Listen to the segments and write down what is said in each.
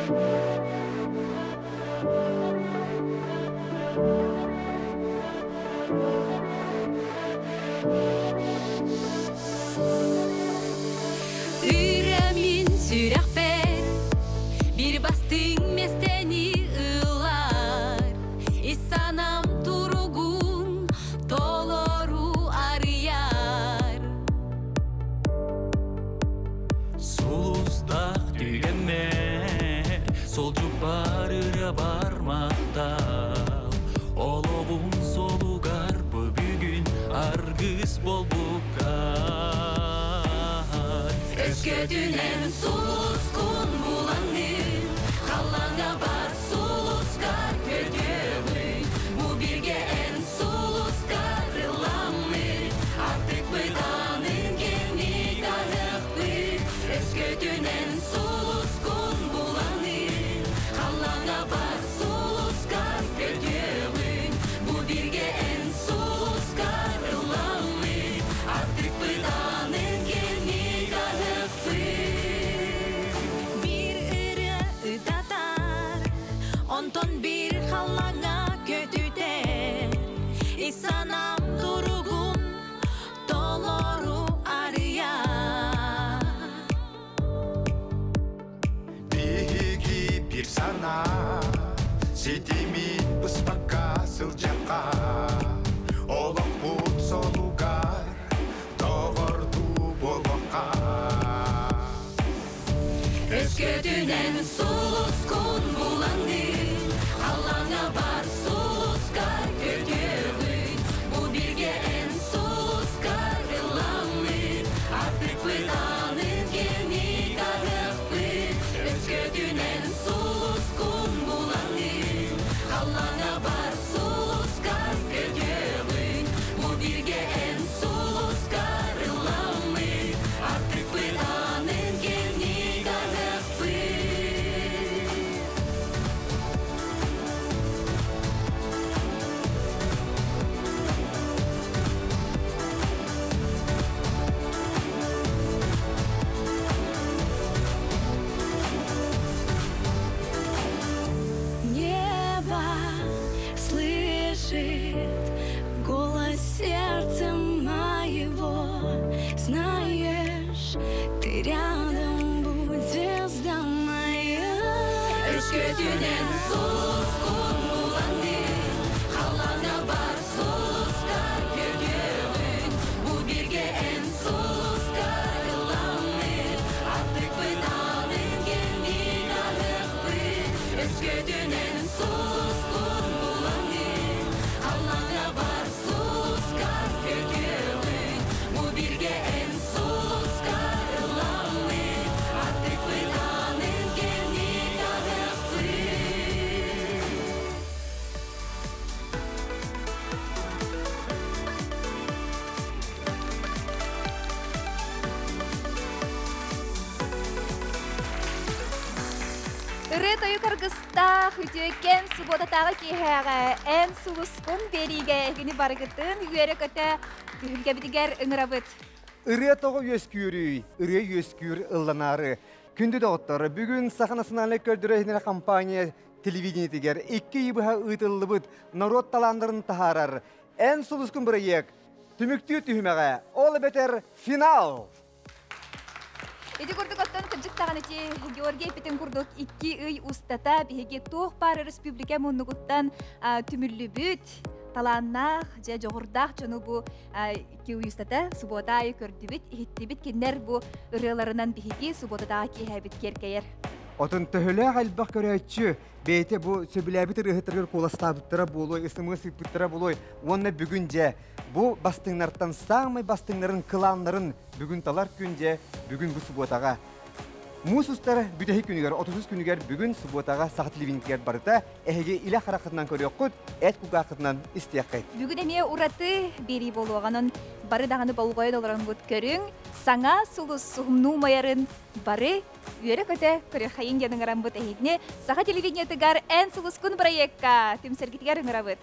Үрэм сүрэхпэр бир бастыҥ миэстэни ылар, ис санаам туругун толору арыйар. Сулустаах түгэммэр солдьук барыра бармахтал Олоҕум суолугар бу бүгүн аргыс буолбуккар. Өскөтүнэн сулускун булаҥҥын, халлааҥҥа бар сулускар көтүөҕүн. Бу биргэ эн сулускар ылламмыт, артыкпыт аанын киэҥник аһыахпыт. Өскөтүнэн сулускун булаҥҥын, халлааҥҥа бар сулускар көтүөҕүн. Бу биргэ эн сулускар ылламмыт, артыкпыт аанын киэҥник аһыахпыт. Биир ырыа ытатар, онтон биир халлааҥҥа көтүтэр. Ис санаам туругун толору арыйар. Биһиги бир санаа ситими быспакка сылдьахха олохпут солугар доҕордуу буолуохха. Өскөтүнэн сулускун булаҥҥын, халлааҥҥа бар сулускар көтүөҕүн. Бу биргэ эн сулускар ылламмыт, артыкпыт аанын киэҥник аһыахпыт. Өскөтүнэн сулускун булаҥҥын, халлааҥҥа бар сулускар көтүөҕүн. Бу биргэ эн сулускар ылламмыт, артыкпыт аанын киэҥник аһыахпыт. Небо слышит голос сердца моего. Знаешь, ты рядом будь, звезда моя. Өскөтүнэн сулускун булаҥҥын, халлааҥҥа бар сулускар көтүөҕүн. Бу биргэ эн сулускар ылламмыт, артыкпыт аанын киэҥник аһыахпыт. Өскөтүнэн сулускун булаҥҥын, халлааҥҥа бар сулускар көтүөҕүн. Бу биргэ эн сулускар ылламмыт, артыкпыт аанын киэҥник аһыахпыт. Ырыа тойук аргыстаах үтүөкэн субуотатааҕы киэһээҕэ эн сулускун биэриигэ эһигини барыгытын үөрэ-көтө түһүлгэбитигэр ыҥырабыт. Ырыа тоҕо үөскүүрүй, ырыа үөскүүр ылланаары. Күндү доҕоттор, бүгүн Саха национальнай көрдөрөр компания телевидениетигэр икки ый быһа ыытыллыбыт норуот талааннарын таһаарар Эн сулускун бырайыак түмүктүүр түһүмэҕэ, ол эбэтэр финал! Ити курдук оттон кырдьык даҕаны ити Георгий эппитин курдук икки ый устата биһиги туох баар өрөспүүбүлүкэ муннугуттан түмүллүбүт талааннаах, дьэ дьоҕурдаах дьону бу икки ый устата субуота аайы көрдүбүт, иһиттибит. Кинилэр бу ырыаларынан биһиги субуотатааҕы киэһэбит киэркэйэр. Отон төһөлөөх элбэх көрөөччү бэйэтэ бу сөбүлээбит ырыаһыттарыгар куоластаабыттара буолуой, ысымыы сыыппыттара буолуой уонна бүгүн дьэ бу бастыҥнартан саамай бастыҥнарын кылааннарын бүгүн талар күн дьэ бүгүн бу субуотаҕа. Муус устар бүтэһик күнүгэр, 30 күнүгэр бүгүн субуотаҕа Саха телевидениетигэр барыта эһиги илэ хараххытынан көрүөххүт, эт кулгааххытынан истиэххит. Бүгүн эмиэ ураты биэрии буолуоҕа, онон бары даҕаны болҕойон олороҥҥут көрүҥ, саҥа сулус суһумнуу умайарын бары үөрэ-көтө көрүөххэйин диэн ыҥыраммыт эһигини Саха телевидениетыгар Эн сулускун проекка түмсэргитигэр ыҥырабыт.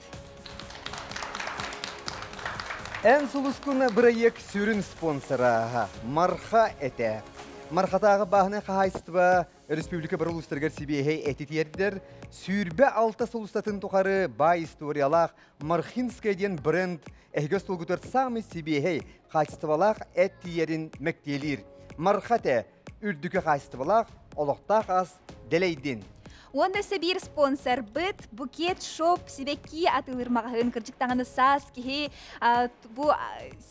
Эн сулускун бырайыак сүрүн спонсора Марха этэ. Мархатааҕы бааһынай хаһаайыстыба республика бары улуустарыгар сибиэһэй эти тиэрдэр, 26 сыл устатын тухары баай историялаах Мархинская диэн бренд эһиги остуолгутугар саамай сибиэһэй, хаачыстыбалаах эт тиийэрин мэктиэлиир. Марха этэ үрдүкү хаачыстыбалаах, олохтоох ас дэлэйдин. Уонна өссө биир спонсорбыт Букет Шоп сибэкки атыылыыр маҕаһыын кырдьык даҕаны саас киһи бу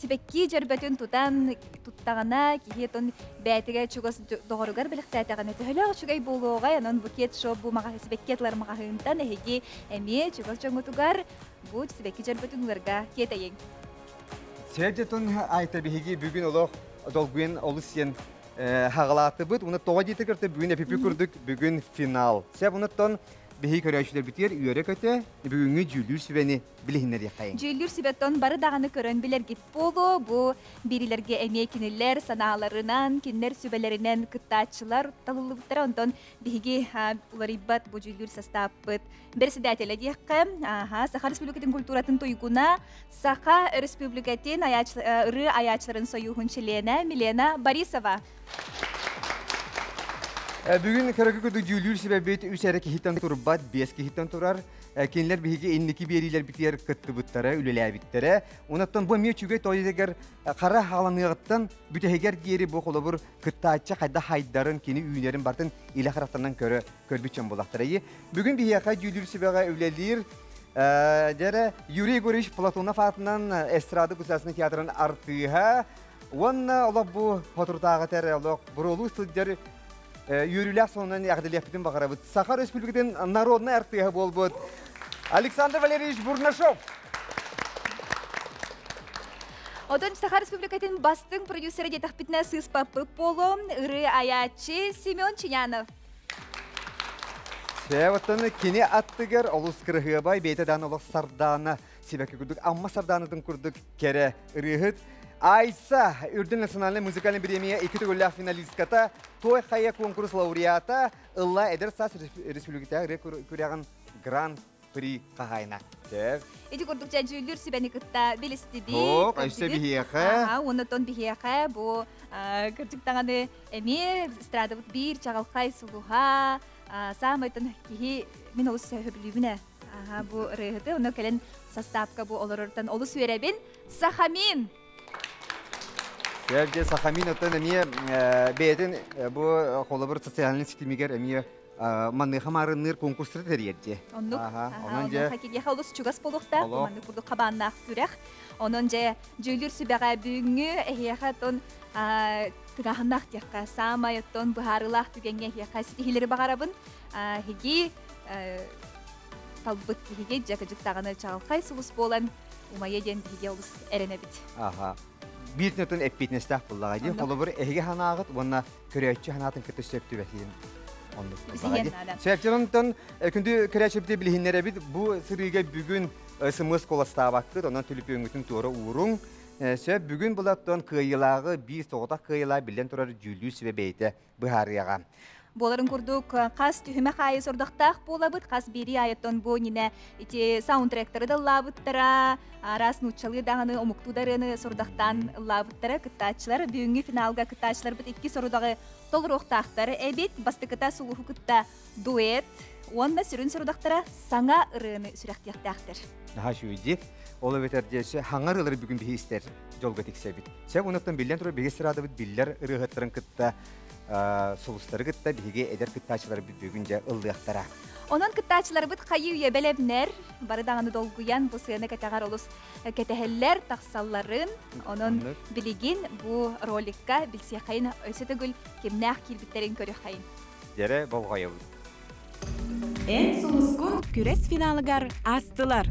сибэкки дьөрбөтүн тутан туттаҕына киһи тон бээтигэ чугас доҕоругар бэлэхтээтэҕинэ төһөлөөх үчүгэй буолуоҕай онон Букет Шоп бу маҕаһыы сибэкки атылар маҕаһыынтан эһиги эмиэ чугас дьоҥҥутугар бу сибэкки дьөрбөтүн ыларга тиэтэйиҥ. Сэрдьэтин айта биһиги бүгүн олох долгуйан олус сиэн хаҕалаатыбыт. Уна тоҕо диэтэ көртө бүгүн эпипи курдук бүгүн финал. Сеп онуттан биһиги көрөөччүлэрбитигэр үөрэ-көтө бүгүҥҥү дьүүллүүр сүбэни билиһиннэриэххэйиҥ. Дьүүллүүр сүбэттэн бары даҕаны көрөн билэргит буолуо. Бу биирилэргэ эмиэ кинилэр санааларынан, кинилэр сүбэлэринэн кыттааччылар талыллыбыттара. Онтон биһиги уларыйбат бу дьүүллүүр састааппыт бэрэссэдээтэлэ диэххэ, Саха Республикатын культуратын туйгуна, Саха Республикатын ырыа айааччыларын сойууһун чилиэнэ Милена Борисова. Бүгүн көрөгү курдук дьүүллүүр сүбэбит үс эрэ киһиттэн турбат, биэс киһиттэн турар. Кинилэр биһиги инники биэриилэрбитигэр кыттыбыттара, үлэлээбиттэрэ. Онон бу эмиэ үчүгэй тойугар хара хааланыаҕыттан бүтэһигэр диэри бу холобур кыттааччы хайдах хайдарын, кини үүнэрин бартын илэ харахтарынан көрө көрбүт дьон буолахтара. Бүгүн биһиэхэ дьүүллүүр сүбэҕэ үлэлиир дьэрэ Юрий Егорович Платонов аатынан эстрада государственный театрын артыыһа уонна олох бу хотурутааҕы тэр олох буруолуу сылдьар үөрүүлээх сонунан эҕэрдэлиэхпитин баҕарабыт. Саха Республикатын народнай артыыһа буолбут Александр Валерьевич Бурнашов. Отон Саха Республикатын бастыҥ продюсера диэтэхпитинэ сыыспаппыт буолуом ырыа айааччы Семен Чинянов. Сээваттан кини аттыгар олус кырыһыабай бэйэтэ даан олох сардаана сибэкки курдук Амма сардаанатын курдук кэрэ ырыаһыт Айса Үрдүн национальнай музыкальный премия икки төгүллээх финалистката Той хайа конкурс лауреата Ылла эдэр саас республикатааҕы ырыа күрэҕин гран при хаһаайына. Сөп. Ити курдук дьэ дьүүллүүр сүбэни кытта билистибит. Ок, өссө биһиэхэ. Аха, оннотон биһиэхэ бу кырдьык даҕаны эмиэ эстрадабыт биир чаҕылхай сулуһа, саамайтан киһи мин олус сөбүлүүбүн ээ. Аха, бу ырыаһыты, онно кэлэн састаапка бу олорортон олус үөрэбин. Сахамин! Сөп дьэ Сахамин оттон эмиэ бэйэтин бу холобур социальнай ситимигэр эмиэ маныаха маарынныыр конкурстары тэрийэр дьэ. Оннук. Онон дьэ киһиэхэ олус чугас буолуохтаах, маннык курдук хабааннаах күрэх. Онон дьэ дьүүллүүр сүбэҕэ бүгүҥҥү эһиэхэ оттон тыҥааһыннаах диэххэ, саамай оттон быһаарыылаах түгэҥҥэ эһиэхэ ситиһиилэри баҕарабын. Эһиги талбыт киһиги дьэ кыдьык даҕаны чаҕылхай сулус буолан умайа диэн биһиги олус эрэнэбит. Аха. Биир түнэтин эппиэтинэстээх буллаҕа дии. Холобур, эһиги санааҕыт уонна көрөөччү санаатын кытта сөп түбэһиин оннук буллаҕа дии. Сөптөн күндү көрөөччүбүтү билиһиннэрэбит. Бу сырыыга бүгүн СМС куоластаабаккыт, онон түлүпүөҥҥүтүн туора ууруҥ. Сөп бүгүн булаттан кыайыылааҕы биир соҕотох кыайыылаах биллэн турар дьүүллүүр сүбэ бэйэтэ быһаарыаҕа. Буоларын курдук, хас түһүмэх аайы сордохтоох буолабыт, хас биирии аайыттан бу нинэ ити саундтректары да ыллаабыттара, араас нууччалыы даҕаны, омуктуу да ырыаны сорудахтаан ыллаабыттара кыттааччылар. Бүгүҥҥү финалга кыттааччыларбыт икки сорудаҕы толоруохтаахтар эбит. Бастакыта сулуһу кытта дуэт уонна сүрүн сорудахтара саҥа ырыаны сүрэхтиэхтээхтэр. Наһаа үчүгэй Ол эбэтэр диэчи хаҥар ырыалары бүгүн биһи истэр дьолго тиксэбит. Сөп онуттан биллэн турар биһиги эстрадабыт биллэр ырыаһыттарын кытта сулустары кытта биһиги эдэр кыттааччыларбыт бүгүн дьэ ыллыахтара. Онон кыттааччыларбыт хайыы үйэ бэлэмнэр, бары даҕаны долгуйан бу сыана кэтэҕэр олус кэтэһэллэр, тахсалларын. Онон билигин бу роликка билсиэххэйин өссө төгүл кимнээх киирбиттэрин көрүөххэйин. Дьэрэ болҕойобут. Эн сулускун күрэс финалыгар аастылар.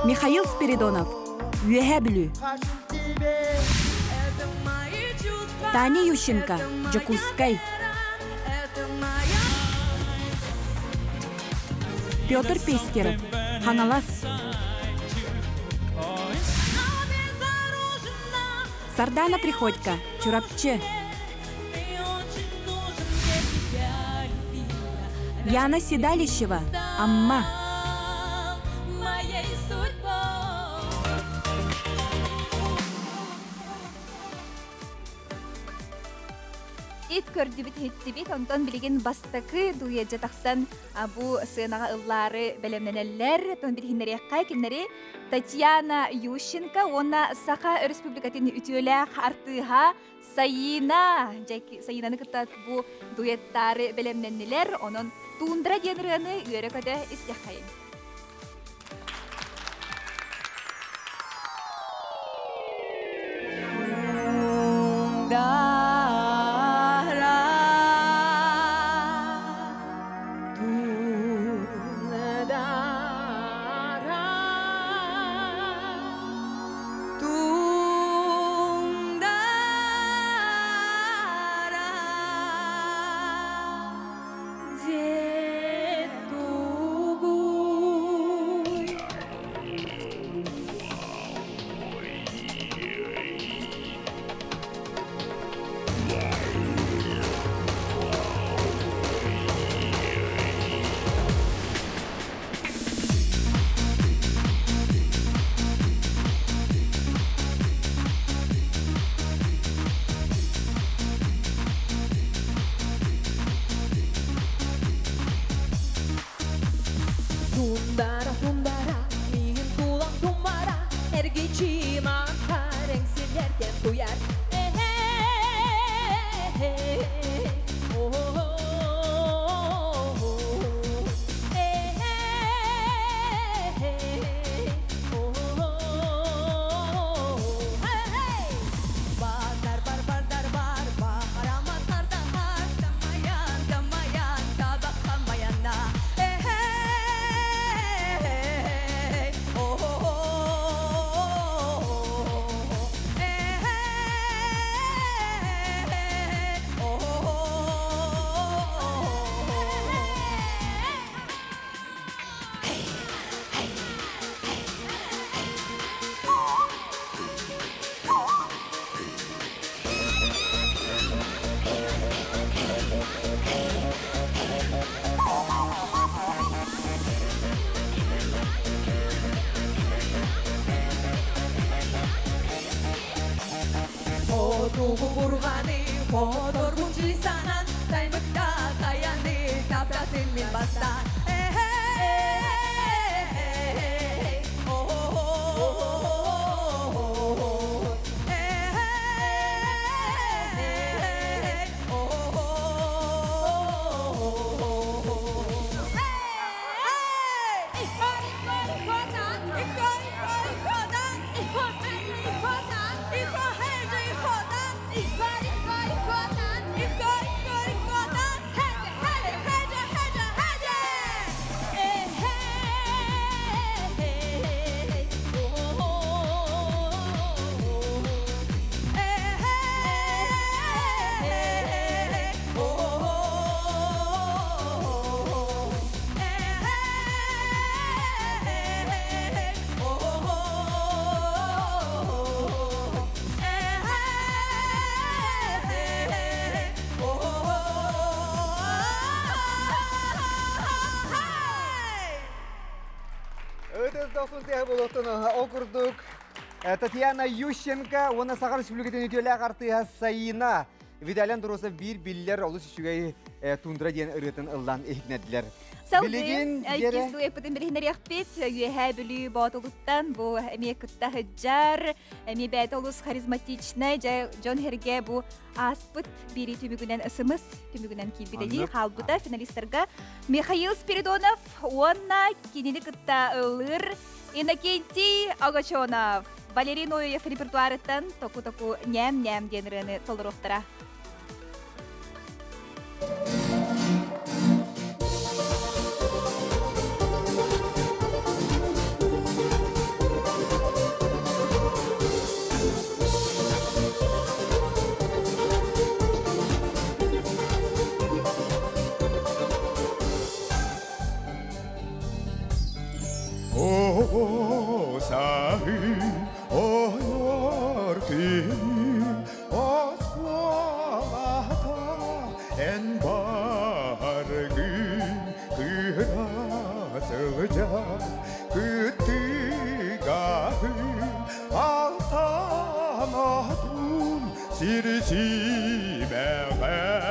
Михаил Спиридонов, Үөһээ Бүлүү. Таня Ющенко, Дьокуускай. Петр Пестеров, Хаҥалас. Сардана Приходько, Чурапчы. Яна Седалищева, Амма. Ит көрдүбүт иһиттибит, онтон билигин бастакы дуэт тахсан бу сыанаҕа ыллаары бэлэмнэнэллэр. Тон билиһиннэриэххэ кинилэри Татьяна Ющенко уонна Саха Республикатын үтүөлээх артыыһа Саина. Саинаны кытта бу дуэттаары бэлэмнэннилэр. Онон Тундра диэн ырыаны үөрэ-көтө истиэххэйин. Тундара, тундара, миин тулам тумара, эргичи махар эҥсиллэрген туяр. Бар бар бар бар бар бараматтар тамаян тамаян табакамаянна. Хотугу бурганы, хоторгун жилсанан, таймыкта таяны, таптатын мен баста. Өтөс дохсун тыһы болуктун окурдук. Татьяна Ющенко, уонна Саха Республикатын үтүөлээх артыыһа Саина. Виталий Андросов биир биллэр олус үчүгэй тундра диэн ырыатын ыллаан иһитиннэрдилэр. Билигин иккис дуэппытын билиһиннэриэхпит Үөһээ Бүлүү Боотулуттан бу эмиэ кытта сыдьар, эмиэ бэйэтэ олус харизматичнай, дьон herге бу ааспыт бири түмүгүнэн ысымыс түмүгүнэн киирбитэ дии хаалбыта финалистарга Михаил Спиридонов уонна кинини кытта ыллыыр Иннокентий Огочонов. Валерий Ноев репертуарыттан току-току ньээм-ньээм диэн ырыаны толоруохтара. Сахы ойор күн оскуолата эн баргын кыра сылдьар кыттыгаһын алтан отун сир симэҕэ.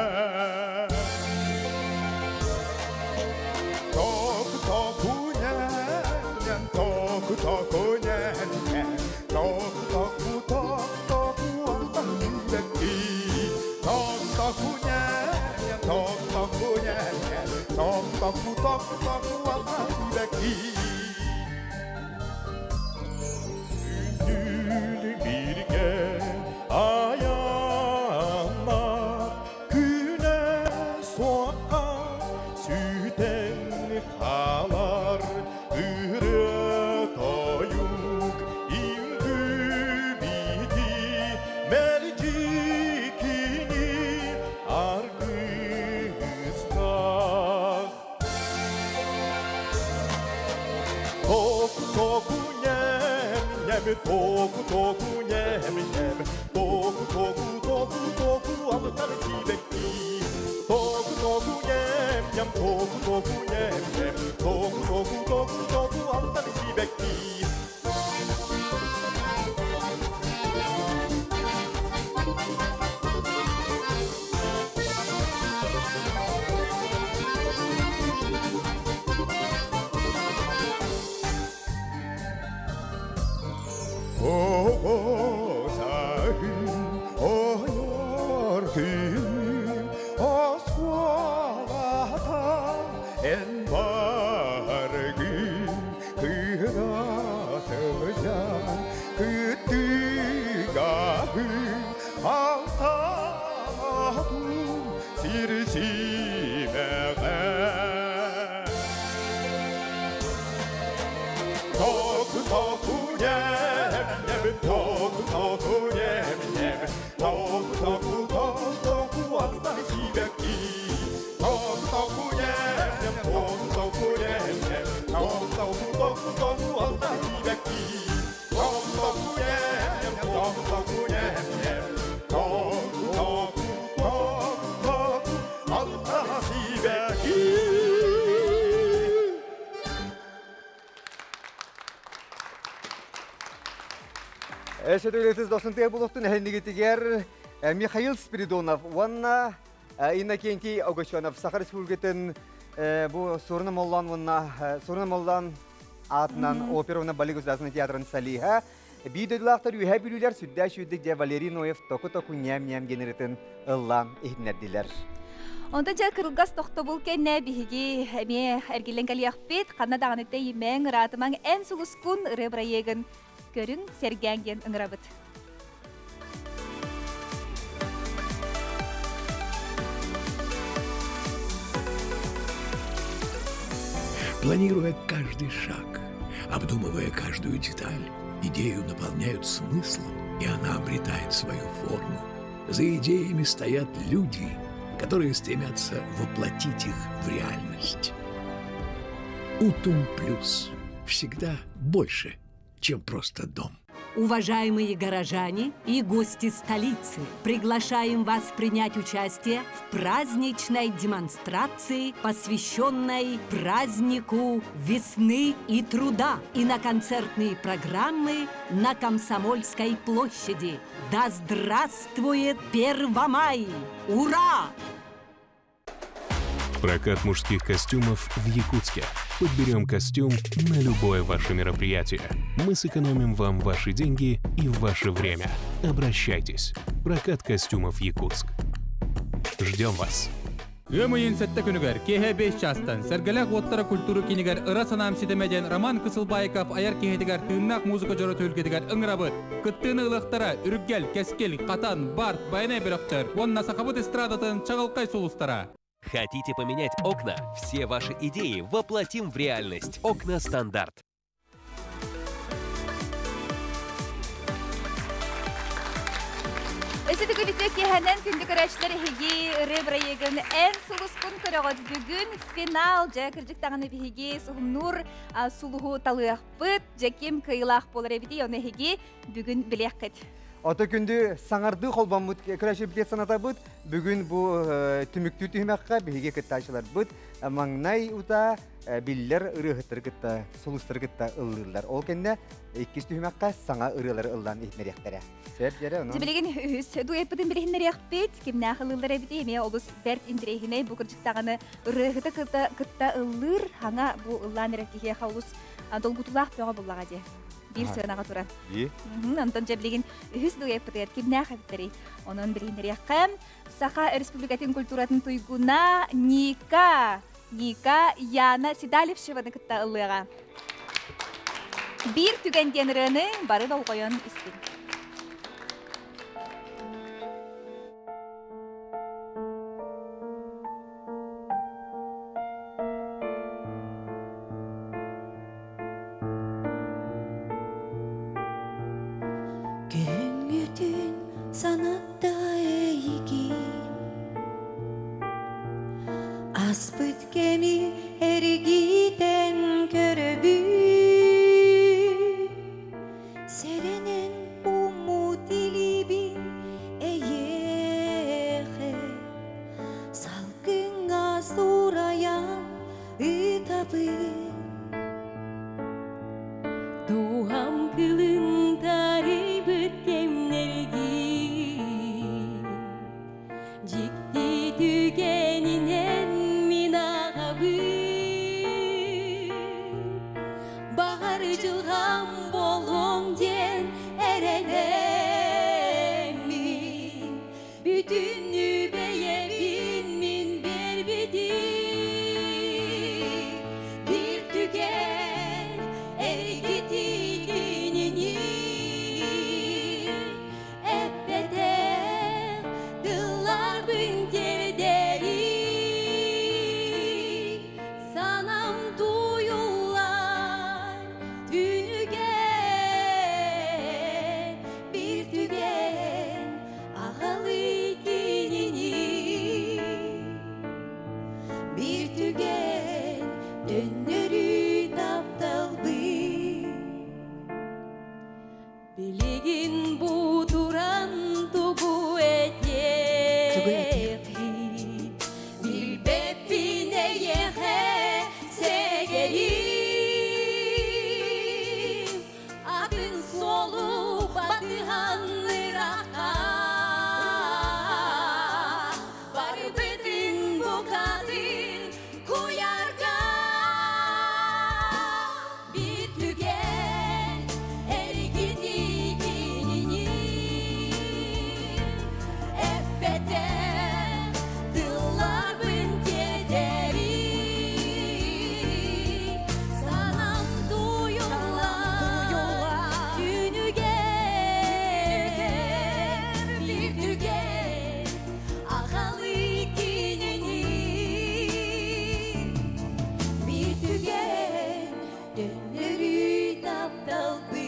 Току ньэм ток току ньэм ток току ток току алта сибэкки. Күндүлү бирге аяннар күнэ суаққа сүтен қалар ыры тойук үҥкүү-бити мэлдьи кини аргыстаах. Току току ньэм ньэм току току ньэм ньэм току току току току алтан сибэкки. Току току ньэм ньэм току току ньэм ньэм току току току току алтан сибэкки. Оҕо-сааһым оонньуур күнүм оскуолата эн баргын кыра сылдьан кыттыгаһым алтаатым сир симэҕэ. Току току ньэм ньэм току току ньэм ньэм току току току току алтан сибэкки. Току току ньэм ньэм току току ньэм ньэм току току току току алтан сибэкки. Току току ньэм ньэм току току ньэм ньэм току току току току алтан сибэкки. Эсетөглетиз досун тыа булуктун эһэннигитигэр Михаил Спиридонов уонна Иннокентий Огочонов Саха Республикатын бу Сурна Моллан уонна Сурна Моллан аатынан опера уонна балет государственный театрын солиһа биир дойдулаахтар үһэ бүлүүлэр сүрдээх сүүрдүк дьэ Валерий Ноев току-току ньээм-ньээм генеритин ыллаан иһитиннэрдилэр. Онтон дьэ кырылгас тохтобул кэннэ биһиги эмиэ эргиллэн кэлиэхпит. Ханна даҕаны тэйимэҥ, ыраатымаҥ эн сулускун ырыа бырайыагын көрүҥ, сэргээҥ диэн ыҥырабыт. Планируя каждый шаг, обдумывая каждую деталь, идею наполняют смыслом, и она обретает свою форму. За идеями стоят люди, которые стремятся воплотить их в реальность. Утум Плюс всегда больше, чем просто дом. Уважаемые горожане и гости столицы, приглашаем вас принять участие в праздничной демонстрации, посвященной празднику весны и труда, и на концертные программы на Комсомольской площади. Да здравствует Первомай! Ура! Прокат мужских костюмов в Якутске. Подберем костюм на любое ваше мероприятие. Мы сэкономим вам ваши деньги и ваше время. Обращайтесь. Прокат костюмов Якутск. Ждем вас. Ыам ыйын сэттэ күнүгэр, киэһэ 5 чаастан, Сэргэлээх уоттара культура киинигэр Ыра санаам ситимэ диэн Роман Кысылбаиков айар киэһэтигэр тыыннаах музыка дьоро түһүлгэтигэр ыҥырабыт. Кыттыыны ылыахтара Үргэл, Кэскил, Хатан, Барт, Байанай бөлөхтөр уонна сахабыт эстрадатын чаҕылхай сулустара. Хотите поменять окна? Все ваши идеи воплотим в реальность. Окна Стандарт. Өссө төгүл үтүө киэһэнэн күндү көрөөччүлэр эһиги ырыа бырайыагын эн сулускун көрөҕүт бүгүн финал дьэ кырдьык даҕаны биһиги суһумнуур сулуһу талыахпыт дьэ ким кыайыылаах буолар эбитий ону эһиги бүгүн билиэххит. Ото күндү саҥардыы холбоммут көрөөччүбүт санатабыт. Бүгүн бу түмүктүү түһүмэххэ биһиги кыттааччыларбыт маҥнай ута биллэр ырыаһыттары кытта, сулустары кытта ыллыыллар. Ол кэннэ иккис түһүмэххэ саҥа ырыалары ыллаан иһитиннэриэхтэрэ. Сөп дьэрэ онон. Билигин үһүс дуэппытын билиһиннэриэхпит. Кимнээх ыллыыллар эбитий эмиэ олус бэрт интэриэһинэй бу кырдьыктаҕаны ырыаһыты кытта ыллыыр хаҥа бу ыллаан эрэр киһиэхэ олус долгутуулаах бөҕө буллаҕа дии. Биир сыанаҕа туран. Онтон дьэ билигин үһүс дуэппытыгар кимнээх эбиттэрий? Онон билиһиннэриэххэ Саха Республикатын культуратын туйгуна Ника Ника Яна Седалевшеваны кытта ыллыаҕа. Биир түгэн диэн ырыаны бары долгойон истиҥ. Күһүҥҥүтүн санатта эйигин Аспыт кэми эргитэн көрөбүн Сэрэнэн уммут илиибин эйиэхэ Салгыҥҥа суурайан ыытабын Дууһам кылын тарыйбыт кэмнэргин Дьикти түгэнинэн мин аҕабын Баҕар дьылҕам буолуом диэн эрэнэммин Бүтүннүү бэйэбин мин биэрбитим Биир түгэн эргитии кинини Эппэтэх тылларбын тиэрдэри Санам туйуллар түүнүгэр Биир түгэн аҕалый кинини Биир түгэн төннөрүй тапталбын Билигин бу туран тугу этиэхпин Билбэппин эйиэхэ сэгэрим Атын суолу батыһан ыраахха Барбытын букатын куйарга Биир түгэн эргитии кинини Эппэтэх тылларбын тиэрдэри Санам туйуллар түүнүгэр Биир түгэн аҕалый кинини Биир түгэн төннөрүй тапталбын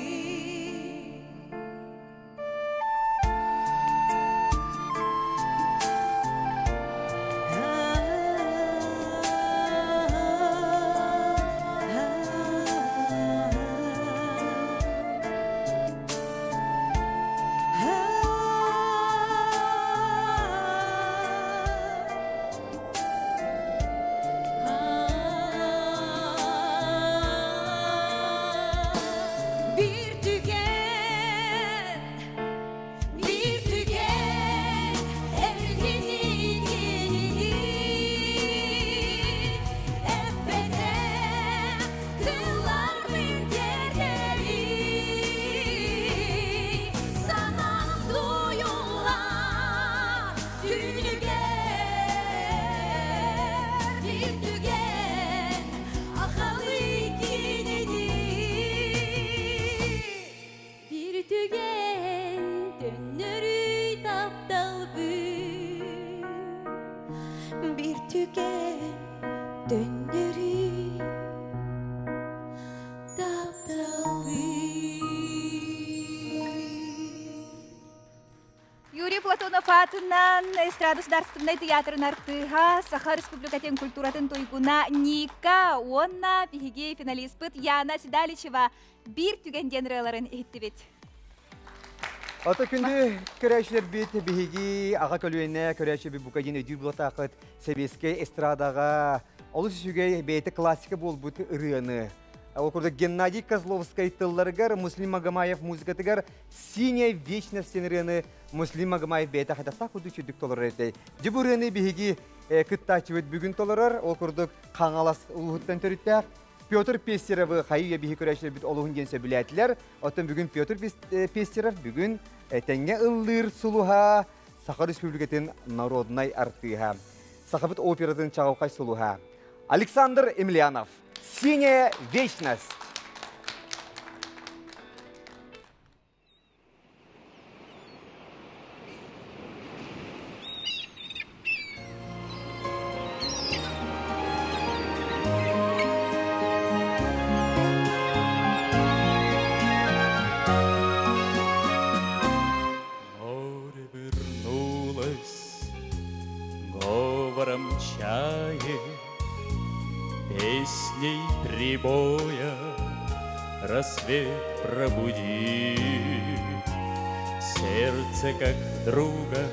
Bir tüken, bir tüken evrenin yenini Ebede kılar bir derleri Sana duyular tüyüge Bir tügen akalı kinini Bir түгэн төннөрүй тапталбын Bir түгэн төннөрүй тапталбын Юрий Платонов аатынан эстрада государственнай театрын артыыһа, Саха Республикатын культуратын туйгуна Ника уонна биһиги финалиспыт Яна Седаличева биир түгэн диэн ырыаларын иһиттибит. Ото күндү көрөөчүлэрбит биһиги аҕа көлүөнэ көрөөчү бука диэн өйдүүр буолтаахыт сэбиэскэй эстрадаҕа олус үчүгэй бэйэтэ классика буолбут ырыаны. Ол курдук Геннадий Козловскай тылларыгар, Муслим Магомаев музыкатыгар «Синяя вечность» диэн ырыаны Муслим Магомаев бэйэтэ хайдахтаах курдук үчүгдүк толорор этэй. Дьэ бу ырыаны биһиги кыттааччыбыт бүгүн толорор. Ол курдук Хаҥалас улууһуттан төрүттээх Петр Пестеровы хайы биһи көрөөччүлэрбит олуһун диэн сөбүлээтилэр. Оттон бүгүн Петр Пестеров бүгүн тэҥҥэ ыллыыр сулуһа, Саха Республикатын народнай артыыһа, Сахабыт оператын чаҕылхай сулуһа Александр Емельянов. Синяя вечность. Море вернулось говором чаек, Песней прибоя рассвет пробуди. Сердце как друга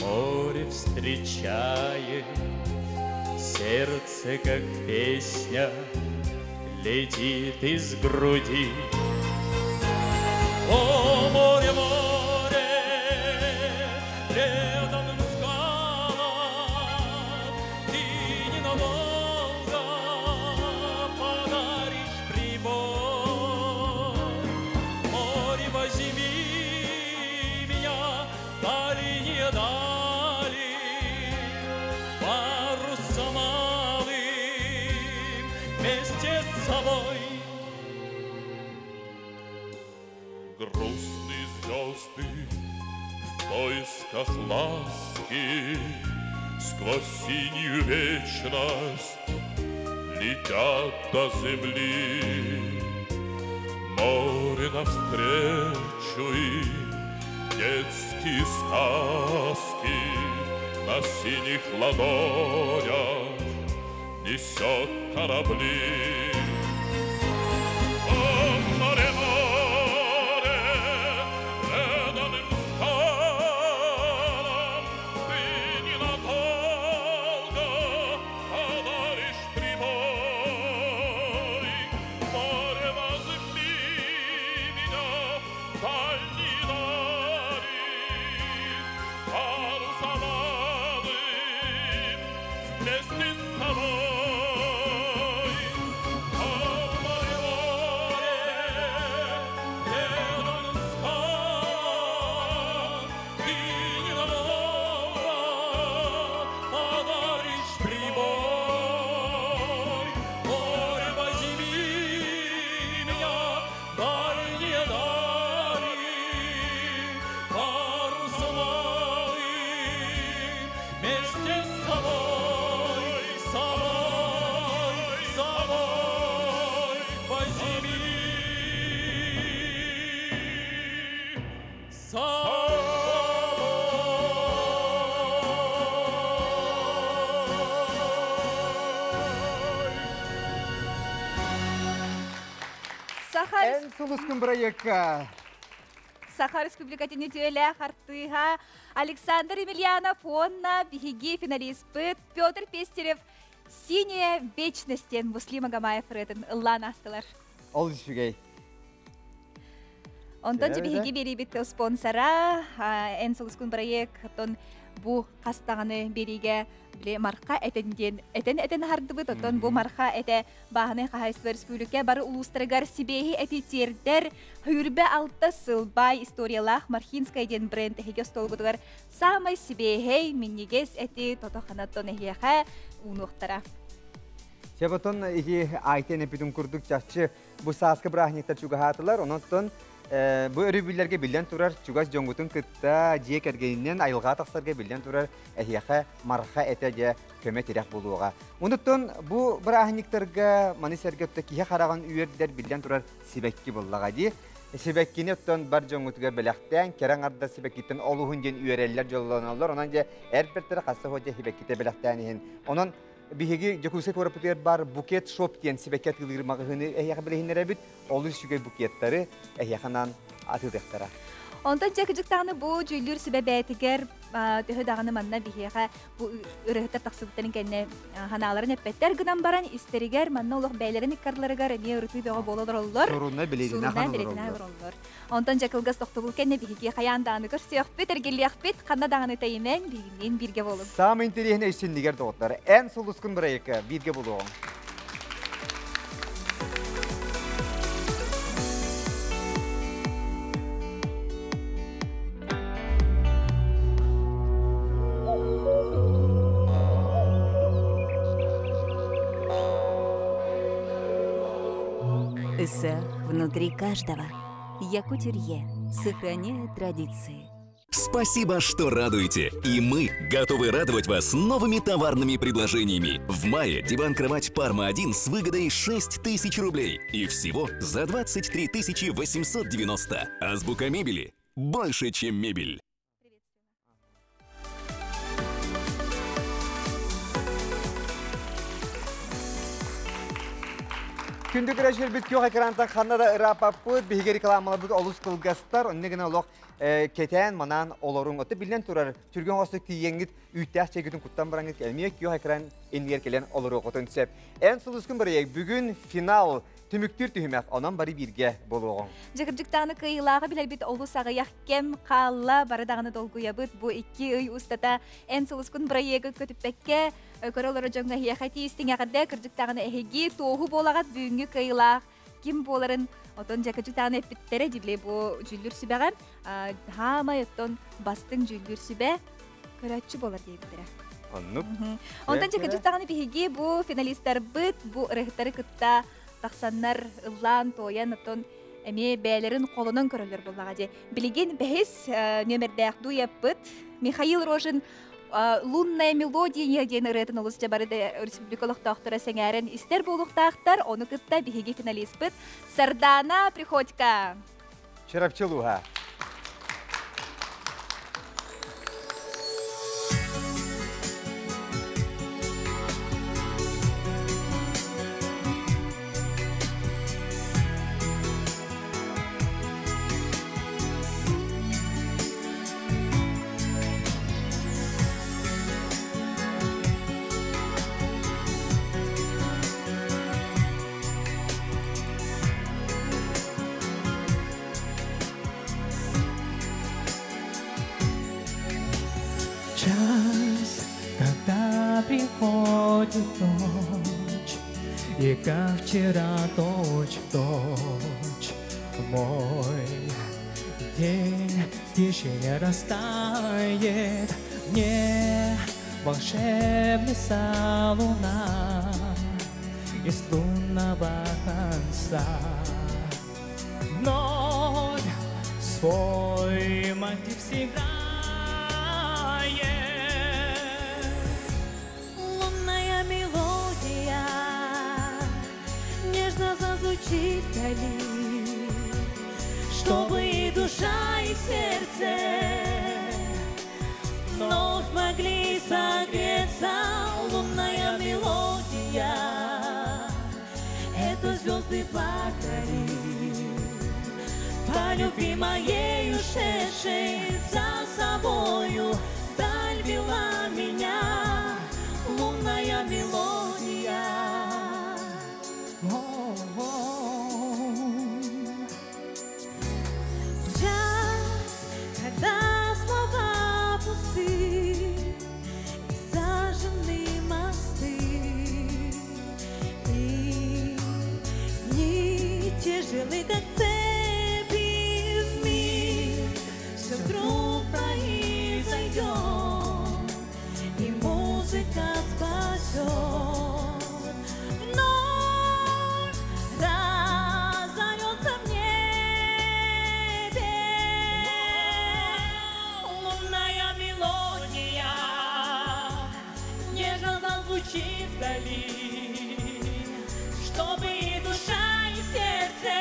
море встречает, Сердце как песня летит из груди. О, море, море, преданным скалам Ты ненадолго подаришь прибой. Море, возьми меня дальние дали, Парусом алым вместе с собой. Грустные звезды в поисках ласки Сквозь синюю вечность летят до земли. Море навстречу им детские сказки На синих ладонях несет корабли. О, море, море, преданным скалам Ты ненадолго подаришь прибой. Море, возьми меня в дальние дали, Парусом алым вместе с собой. О, море, море, преданным скалам Ты ненадолго подаришь прибой. Море, возьми меня в дальние дали, Парусом алым вместе с собой, собой, собой возьми. Собой. Саха Эн сулускун проектка. Саха Республикатын үтүөлээх артыыһа Александр Емельянов уонна биһиги финалиспыт Петр Пестерев «Синяя вечность» диэн Муслим Магомаев ырыатын ыллаан аастылар. Ол үчүгэй. Онтон дьэ биһиги биэриибит спонсора Эн сулускун проект оттон бу хас даҕаны биэриигэ били марха этэн диэн этэн этэн аһардыбыт. Оттон бу марха этэ бааһынай хаһаайыстыба республика бары улуустарыгар сибиэһи эти тиэрдэр 26 сыл баай историялаах Мархинская диэн бренд эһиги остуолгутугар саамай сибиэһэй минньигэс эти тото-хана оттон эһиэхэ уунуохтара. Чэботон ити айтен эпитин курдук чахчы бу сааскы бырааһынньыктар чугаһаатылар. Онон бу өрөбүллэргэ биллэн турар чугас дьоҥҥутун кытта дьиэ кэргэнинэн айылҕа тахсарга биллэн турар эһиэхэ марха этэ дьэ көмө тирэх буолуоҕа. Онуттан бу бырааһынньыктарга маны сэргэ киһи хараҕын үөрдэр биллэн турар сибэкки буоллаҕа дии. Сибэккини оттон бар дьоҥҥутугар бэлэхтээн, кэрэ аҥардар сибэккиттэн олуһун диэн үөрэллэр, дьоллоноллор. Онон дьэ эр бэртэрэ хасса дьэ сибэккитэ бэлэхтээн иһин. Онон биһиги Дьокуускай куораппытыгар баар Букет Шоп диэн сибэкки атыылыыр маҕаһыыны эһиэхэ билиһиннэрэбит. Олус үчүгэй букеттары эһиэхэ анаан атыылыахтара. Онтон дьэ кыдьыктаҕаны бу дьүүллүүр сүбэ бээтигэр төһө даҕаны манна биһиэхэ бу ырыһыттар тахсыбыттарын кэннэ ханааларын эппэттэр гынан баран истэригэр манна олох бэйэлэрин иккардыларыгар эмиэ ырытыы бөҕө буола олороллор. Суруна билигинэ Суруна билигинэ олороллор. Онтон дьэ кылгас тохтобул кэннэ биһиги хайаан даҕаны көрсүөхпүт, эргиллиэхпит, ханна даҕаны тэйимэҥ, биһигинниин бииргэ буолуҥ. Саамай интэриэһинэй сүнньүгэр доҕоттор, эн сулускун бырайыакка бииргэ буолуоҕуҥ. Ысыах внутри каждого. Якутюрье. Сохраняя традиции. Спасибо, что радуете. И мы готовы радовать вас новыми товарными предложениями. В мае диван-кровать «Парма-1» с выгодой 6000 рублей. И всего за 23 890. Азбука мебели. Больше, чем мебель. Күндү көрөөччүлэрбит күөх экрантан ханна да ырааппаппыт, биһиги рекламаларбыт олус кылгастар, онно гына олох кэтээн манаан олоруҥ. Оттон биллэн турар, түргэн оҕустук тиийэҥҥит, үүттээх чэйгитин куттан бараҥҥыт эмиэ күөх экран иннигэр кэлэн олоруоххутун сөп. Эн сулускун бырайыак бүгүн финал түмүктүүр түһүмэх, онон бары бииргэ буолуоҕуҥ. Дьэ кырдьык даҕаны кыайыылааҕы билэрбит олус аҕыйах кэм хаалла, бары даҕаны долгуйабыт. Бу икки ый устата Эн сулускун бырайыагы көтүппэккэ көрө олорор дьоҥҥо эһиэхэ тиистиҥ эҕэрдэ, кырдьык даҕаны эһиги туоһу буолаҕыт бүгүҥҥү кыайыылаах ким буоларын отон дьэ кырдьык даҕаны эппиттэрэ дьибле бу дьүүллүүр сүбэҕэ хаамай оттон бастыҥ дьүүллүүр сүбэ көрөөччү буолар диэбиттэрэ. Оннук. Онтон дьэ кырдьык даҕаны биһиги бу финалистарбыт бу ырыһыттары кытта тахсаннар ыллаан туойан оттон эмиэ бэйэлэрин холонон көрөллөр буоллаҕа дии. Билигин бэһис нүөмэрдээх дуэппыт Михаил Рожин «Лунная мелодия» диэн ырыатын олус дьэ бары да республика олохтоохторо сэҥээрэн истэр буолуохтаахтар. Ону кытта биһиги финалиспыт Сардана Приходько. Чурапчы улууһа. Час, когда приходит ночь, и как вчера точь в точь мой день в тишине растает, мне волшебница луна из лунного конца. Вновь свой мотив сыграет. Лунная мелодия нежно зазвучит вдали, чтобы и душа, и сердце вновь могли согреться. Лунная мелодия, это звезды плакали по любви моей ушедшей за собою. Даль вела меня лунная мелодия. В час, когда слова пусты и сожжены мосты, и дни тяжелы, как цепи, вмиг все вдруг произойдет, и музыка спасет. Вновь разольется в небе лунная мелодия, нежно зазвучит вдали, чтобы и душа, и сердце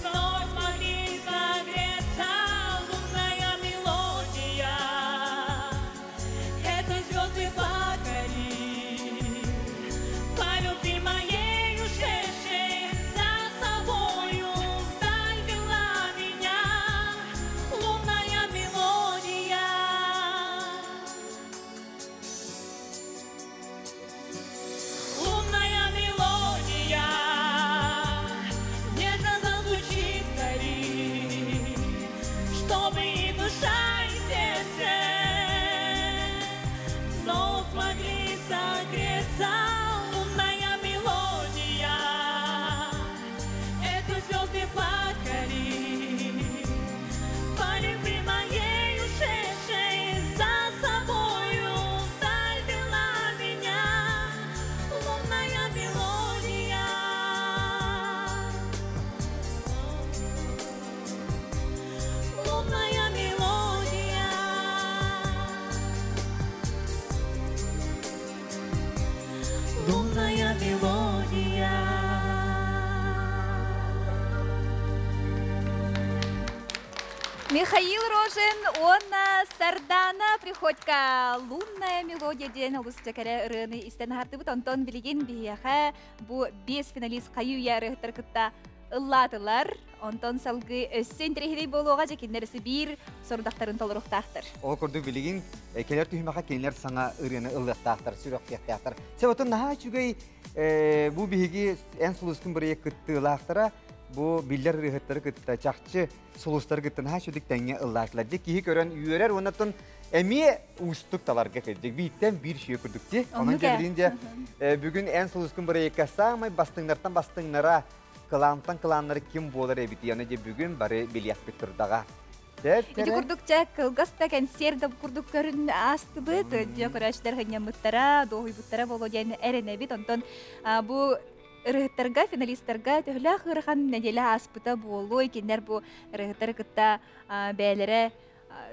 вновь могли согреться. Лунная мелодия, Лунная мелодия. Михаил Рожин уонна Сардана Приходько «Лунная мелодия» диэн олус дьэкэрэ ырыаны истэн аһардыбыт. Онтон билигин биһиэхэ бу биэс финалист хайыы-үйэ ырыаһыттар кытта ыллаатылар. Онтон салгыы өссө интэриэһинэй буолуоҕа дьэ кинилэр өссө биир сорудахтарын толоруохтаахтар. Ол курдук билигин кэлэр түһүмэххэ кинилэр саҥа ырыаны ыллыахтаахтар, сүрэхтиэхтээхтэр. Сөп отон наһаа үчүгэй бу биһиги эн сулускун бырайыак кыттыылаахтара бу биллэр ырыаһыттары кытта чахчы сулустары кытта наһаа үчүгдүк тэҥҥэ ыллаатылар. Дьэ киһи көрөн үөрэр уонна оттон эмиэ уустук таларга кэлдик. Бииртэн биир үчүгэй курдук дии. Онон дьэ дьэ бүгүн эн сулускун бырайыакка саамай бастыҥнартан бастыҥнара кылаантан кылааннары ким буолар эбит аны дьэ бүгүн бары билиэхпит турдаҕа. Ити курдук дьэ кылгас да кэнсиэр да курдук көрүн аастыбыт. Дьэ көрөөччүлэр хынньаммыттара, дуоһуйбуттара буолуо диэн эрэнэбит. Онтон бу ырыһыттарга, финалистарга төһөлөөх ыарахан нэдиэлэ ааспыта буолуой, кинилэр бу ырыһыттары кытта бэйэлэрэ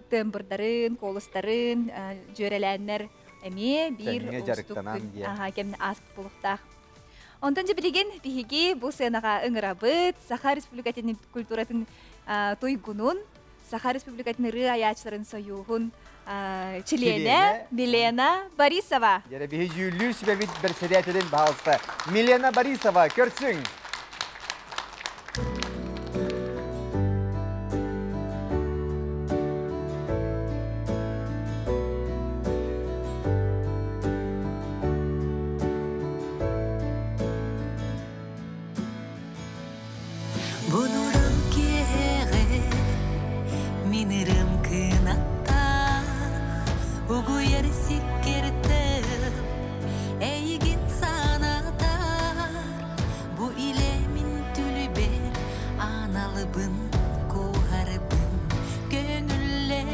тембрдарын, куоластарын дьүөрэлээннэр эмиэ биир уустук кэмнэ ааспыт буолуохтаах. Онтон дьэ билигин биһиги бу сыанаҕа ыҥырабыт Саха Республикатын культуратын туйгунун, Саха Республикатын ырыа айааччыларын сойууһун чилиэнэ Милена Борисова. Дьэрэ биһи дьүүллүүр сүбэбит бэрэссэдээтэлин баһаалыста Милена Борисова көрсүҥ. Бунурум киэһэҕэ мин ырым кынаттаах Угуйар сиккиртэн эйигин санатар Бу илэ мин түлүбэр аналыбын куоһарбын көҥүллээ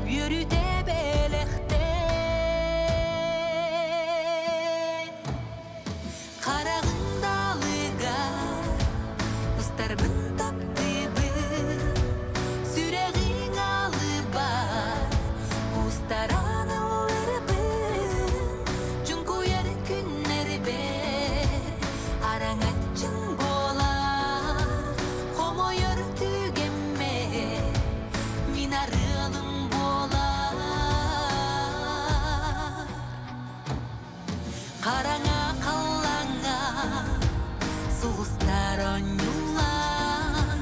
Үөрүтэ бэлэхтээ Хараҕыҥ далыгар устарбын таптыыбын, сүрэҕиҥ алыбар кустаран ылларбын, чуҥкуйар күннэрбэр араҥаччыҥ буолар, хомойор түгэммэр мин арыалым буолар. Хараҥа халлааҥҥа сулустар оонньуулар,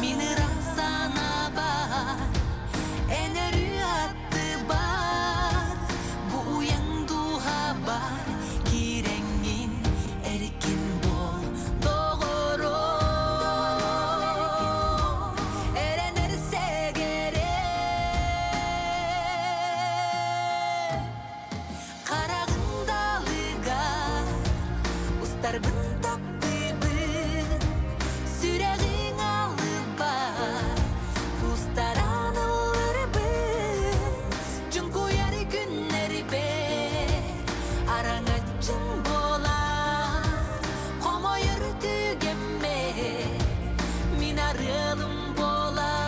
мин ыра санаабар эн өрүү аттыбар, бу уйаҥ дууһабар киирэҥҥин эркин буол, доҕорум, эрэнэр сэгэрэ. Хараҕыҥ далыгар устарбын таптыыбын, сүрэҕиҥ алыбар кустаран ылларбын, чуҥкуйар күннэрбэр араҥаччыҥ буолар, хомойор түгэммэр мин арыалым буолар.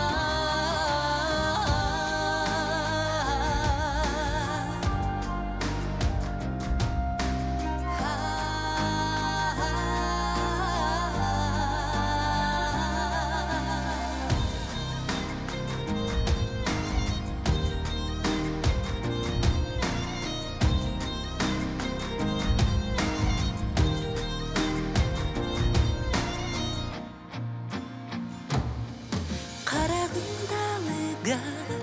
Хараҕым далыгар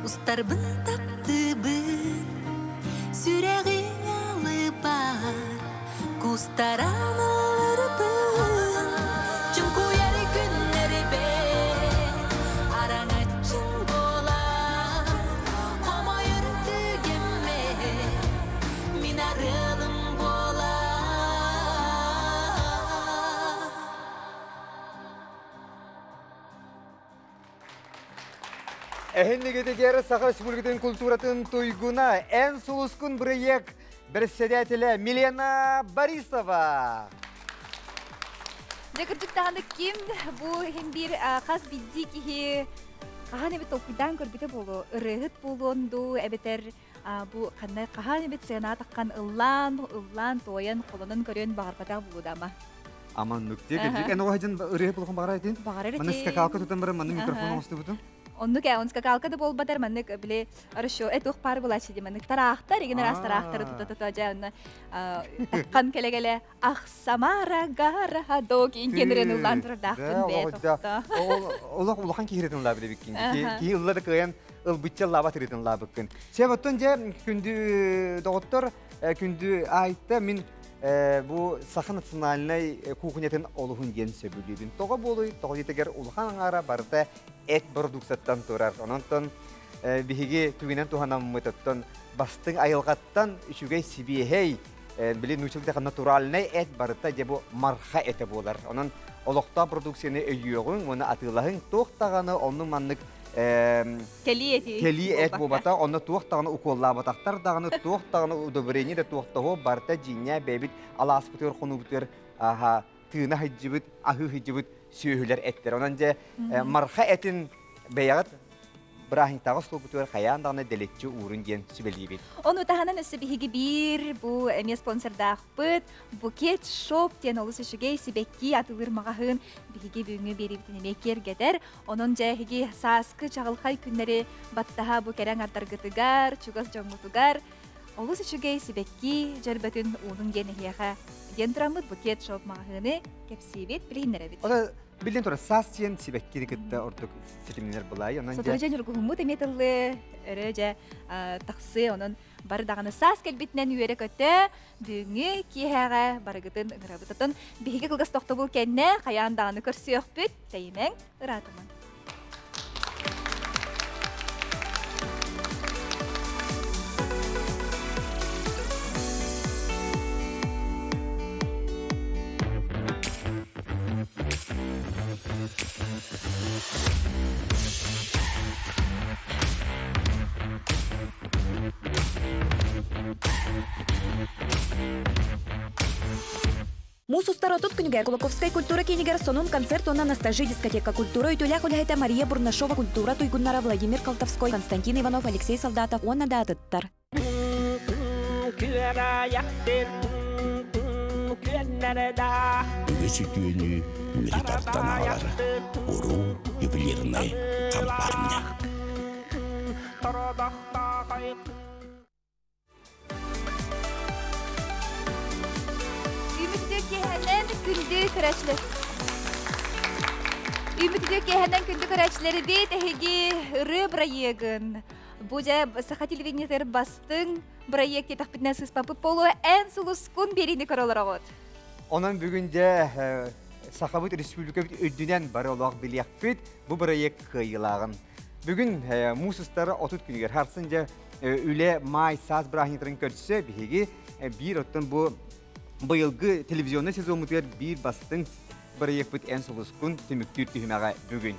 устарбын таптыыбын, сүрэҕиҥ алыбар кустаран ылларбын, чуҥкуйар күннэрбэр араҥаччыҥ буолар, хомойор түгэммэр мин арыалым буолар. Эһиннигитигэр Саха Республикатын культуратын туйгуна Эн сулускун бырайыак председателэ Милена Борисова. Дьэ кырдьык даҕаны ким бу иһин биир хас биирдии киһи хаһан эбит толкуйдаан көрбүтэ буолуо, ырыаһыт буолуон дуу, эбэтэр Бу ханна хаһан эбит сыана таххан ыллаан, ыллаан, туойан, холонон көрүөн баҕарбатах булудама. Аман нүкте кырдьык эн оҕо дьон ырыа булхан баҕара этин. Баҕарар Маны этин. скакалка тутан баран маны микрофон оҥостубутум. Оннук он скакалка да буолбатар маннык били хорошо этух пар булачы ди маннык тараахтар игин раз тараахтары тута тута жа онно таккан келе-келе ах Самара гара дог ингенерен ыллаан турардаахпын бээ тохто. Олох улахан киһиритин лаабы дебиккин. Киһи ылла да кыайан ылбычча лаба тырытын лаабыккын. Себеттон же күндү доҕоттор, күндү айта мин бу саха национальнай кухнятын олуһун диэн сөбүлүүбүн. Тоҕо буолуй, тоҕо диэтигэр улахан аҥаара барыта эт продукцияттан турар. Ононтон биһиги түгүнэн туһанаммытыттан бастыҥ айылҕаттан үчүгэй сибиэһэй били нууччалык натуральный эт барыта дьэ бу марха этэ буолар. Онон олохтоох продукцияны өйүөҕүҥ уонна атыылаһыҥ туох даҕаны онну маннык Кэлии эти кэлии эт буолбата, онно туох даҕаны укуоллаабатахтар даҕаны, туох даҕаны удобрение да туох того барыта дьиҥҥэ бэйэбит алааспытыгар хонуубутугар аха тыына сылдьыбыт, аһыы сылдьыбыт сүөһүлэр эттэр. Онон дьэ марха этин бэйэҕит бырааһынньыктааҕы остуолбутугар хайаан даҕаны дэлэччи уурун диэн сүбэлиибит. Ону таһынан өссө биһиги биир бу эмиэ спонсордаахпыт Букет Шоп диэн олус үчүгэй сибэкки атылыыр маҕаһыын биһиги бүгүҥҥү биэриибитин эмиэ киэргэтэр. Онон дьэ эһиги сааскы чаҕылхай күннэри баттаһа бу кэрэ аҥардаргытыгар, чугас дьоҥҥутугар олус үчүгэй сибэкки дьөрбөтүн уунуҥ диэн эһиэхэ диэн тураммыт Букет Шоп маҕаһыыны кэпсиибит, билиһиннэрэбит. Билин турар саас диэн сибэккини кытта ордук ситимнэнэр былай. Онон Сотору дьэ ньургуһуммут эмиэ тыллы өрө дьэ тахсыы онон бары даҕаны саас кэлбитинэн үөрэ-көтө бүгүҥҥү киэһээҕэ барыгытын ыҥырабыт. Оттон биһиги кылгас тохтобул кэннэ хайаан даҕаны көрсүөхпүт, тэйимэҥ, ыраатымаҥ. Муус устар 30 күнүгэр Кулаковскай культура киинигэр сонун концерт уонна Ностальжи дискотека культура үтүөлээх үлэһитэ Мария Бурнашова, культура туйгуннара Владимир Колтовской, Константин Иванов, Алексей Солдатов уонна да атыттар. Үгүс үтүөнү мүрү тартан аҕалар уруу ювелирнай хампаанньа. Үмүтүдү киэһэнэн күндү көрөөччүлэр. Үмүтүдү киэһэнэн күндү көрөөччүлэрбит эһиги ырыа бырайыагын бу дьэ саха телевидениетыгар бастыҥ бырайыак диэтэхпитинэ сыыспаппыт буолуо эн сулускун биэриини көрө олороҕут. Онон бүгүн дьэ Сахабыт Республикабыт үрдүнэн бары олох билиэхпит бу бырайыак кыайыылааҕын. Бүгүн муус устар 30 күнүгэр харсын дьэ үлэ маай саас бырааһынньыктарын көрсө биһиги биир оттон бу быйылгы телевизионный сезоммутугар биир бастыҥ бырайыакпыт эн сулускун түмүктүүр түһүмэҕэ бүгүн.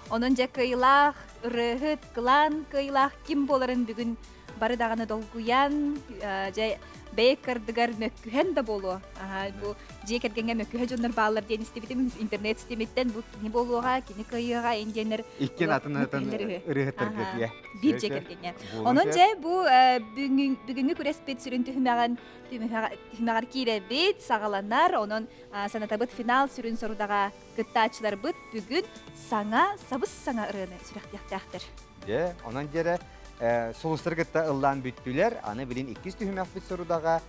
Онон дьэ кыайыылаах ырыаһыт, кылаан кыайыылаах ким буоларын бүгүн бары даҕаны долгуйан, дьэ бэйэ кырдыгар мөккүһэн да буолуо. Бу дьиэ кэргэҥҥэ мөккүһэ дьоннор бааллар диэн истибитим интернет ситимиттэн бу кини буолуоҕа, кини кыайыаҕа индиэннэр Иккин атын атын ырыаһыттарга тиэ. Биир дьиэ кэргэҥҥэ. Онон дьэ бу бүгүҥҥү күрэспит сүрүн түһүмэҕин түһүмэҕэр киирэбит, саҕаланар. Онон санатабыт финал сүрүн сорудаҕа кыттааччыларбыт бүгүн саҥа, сабыс-саҥа ырыаны сүрэхтиэхтээхтэр. Дьэ, онон дьэрэ сулустары кытта ыллаан бүттүлэр. Аны билин иккис түһүмэхпит сорудаҕа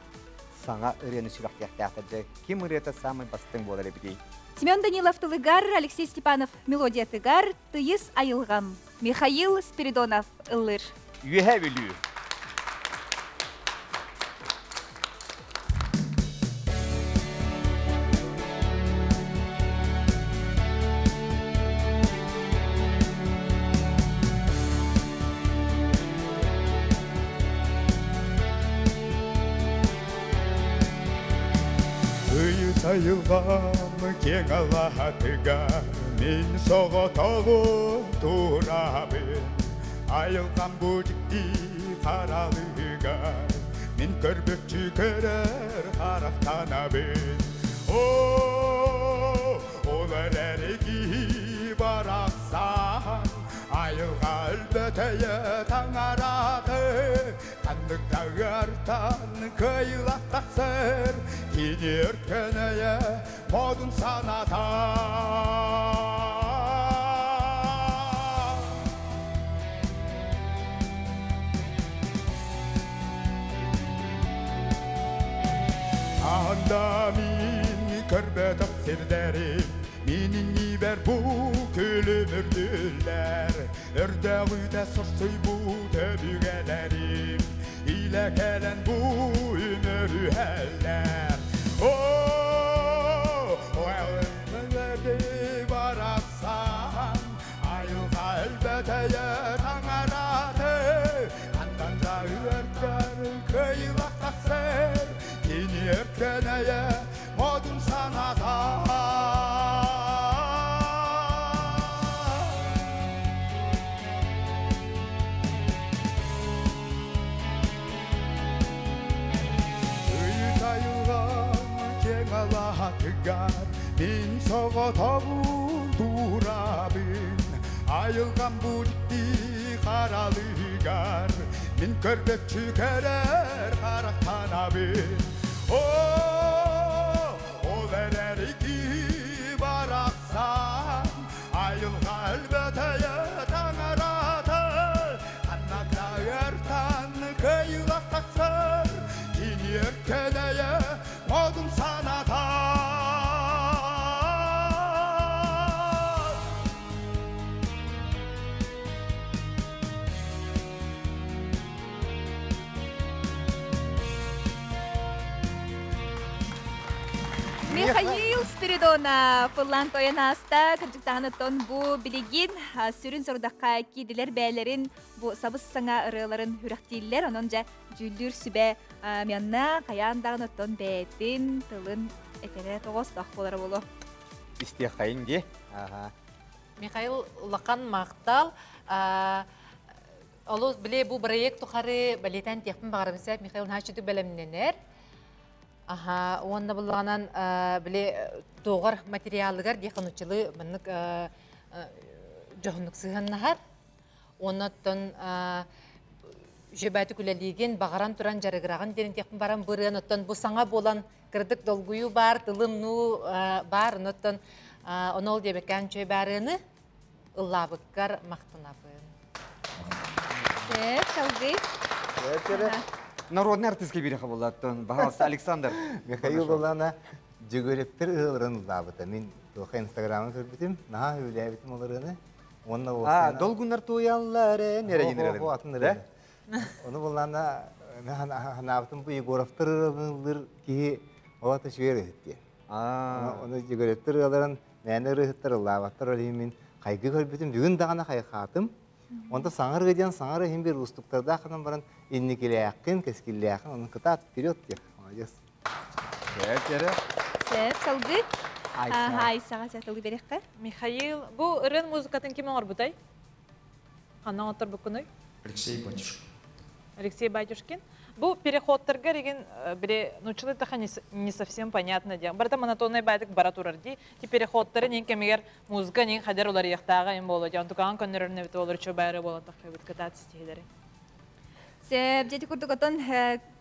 саҥа ырыаны сүрэхтиэхтээхтэр. Дьэ, ким ырыата самый бастыҥ буолар эбитий? Семен Данилов тылыгар, Алексей Степанов мелодиятыгар «Тыйыс айылҕам» Михаил Спиридонов ыллыыр. Үөһэ Бүлүү. Тыйыс айылҕам киэҥ алаһатыгар мин соҕотоҕун турабын. Айылҕам бу дьикти харалыгар мин көрбүччү көрөр харахтанабын. О, ол эрээри киһи барахсан. Айылға өлбөтөйө таңараты, Қандықтағыртан кыйлақ тақсыр, Кини өркөнөйө модун саната. Анда мин көрбөтөк сирдерим, Минин ибер бу күлүмүрдүлер, Өрдөгүдө сорсуй бу төбүгелерим, Иле келен бу өмөрү. О, барапсан, Айылга өлбөтөйө таңараты, Андан да өркөр кыйлак тақсыр, Кини өркөнөйө модун саната. Мин соғотобун турабын, Айылган бу қаралыгар, Мин көрбөкчү керер қарақтанабын. О, ол эрерики барақсан, Айылға өлбөтөйө таңараты, Аннакта өртан кыйлак тақсыр, Кини өркөнөйө модун саната. Михаил Спиридонов, Фыллан тоян аста, кырдьыктаһаны бу билигин сүрүн сорудакка кидилер бээлерин бу сабыс саңа ырыаларын хүрәхтииллер, онон жа жүлдүр сүбэ мянна каян дагы бээтин тылын этере тогостох болар болу. Истиэхайын ди. Ага. Михаил улахан мақтал. Олус биле бу проект тухары балетен техпин багарымса Михаил хачыты белемненер. Аха, уонна булланан биле тоғар материалыгар диханучылы мыннык жохнук сыһаннахар. Оннотон жөбәті күләлиген бағаран туран жарыгыраган дерин техпин баран бырыан оттон бу саңа болан кырдык долгую бар, тылым ну бар, оноттон онол дебеккән чөй барыны ыллабыккар мактанабын. Сеп, салгы. Народный артистке бири кабылдаттын. Бахалсы Александр. Михаил Булана жүгөрөптөр ылырын ыллабыта. Мен тоха инстаграмын көрбүтүм, наха хүләбитим оларыны. Онна А, долгунар туяллары нере генералин. О, атын эрен. Оны булана ханабытым бу Егоровтар ылыр кихи олата шүер этти. Оны жүгөрөптөр ылырын мәне ырыттар ыллабаттар олимин кайгы көрбүтүм, бүгүн дагана кайхатым. Онда саңар гыдян саңар хим бир устуктарда ханан баран инникилээккин, кескиллээккин, onun кытаат вперед диye. Молодец. Сеп, салгы. Айса. Айсага жатылы берекке. Михаил, бу ырын музыкатын ким оңорбутай? Ханна оңотор буккунуй? Алексей Батюшкин. Алексей Батюшкин. Бу переходтарга реген бире нучылы таха не совсем понятно дия. Барта монотонный байдык бара турар ди. Ти переходтары нен кемегер музыка нен хадер олар яктага им боло. Дия. Тукан көннөрөр бит олар чө байры боло тахы бит катат стихилери. Сеп, жети курдук отон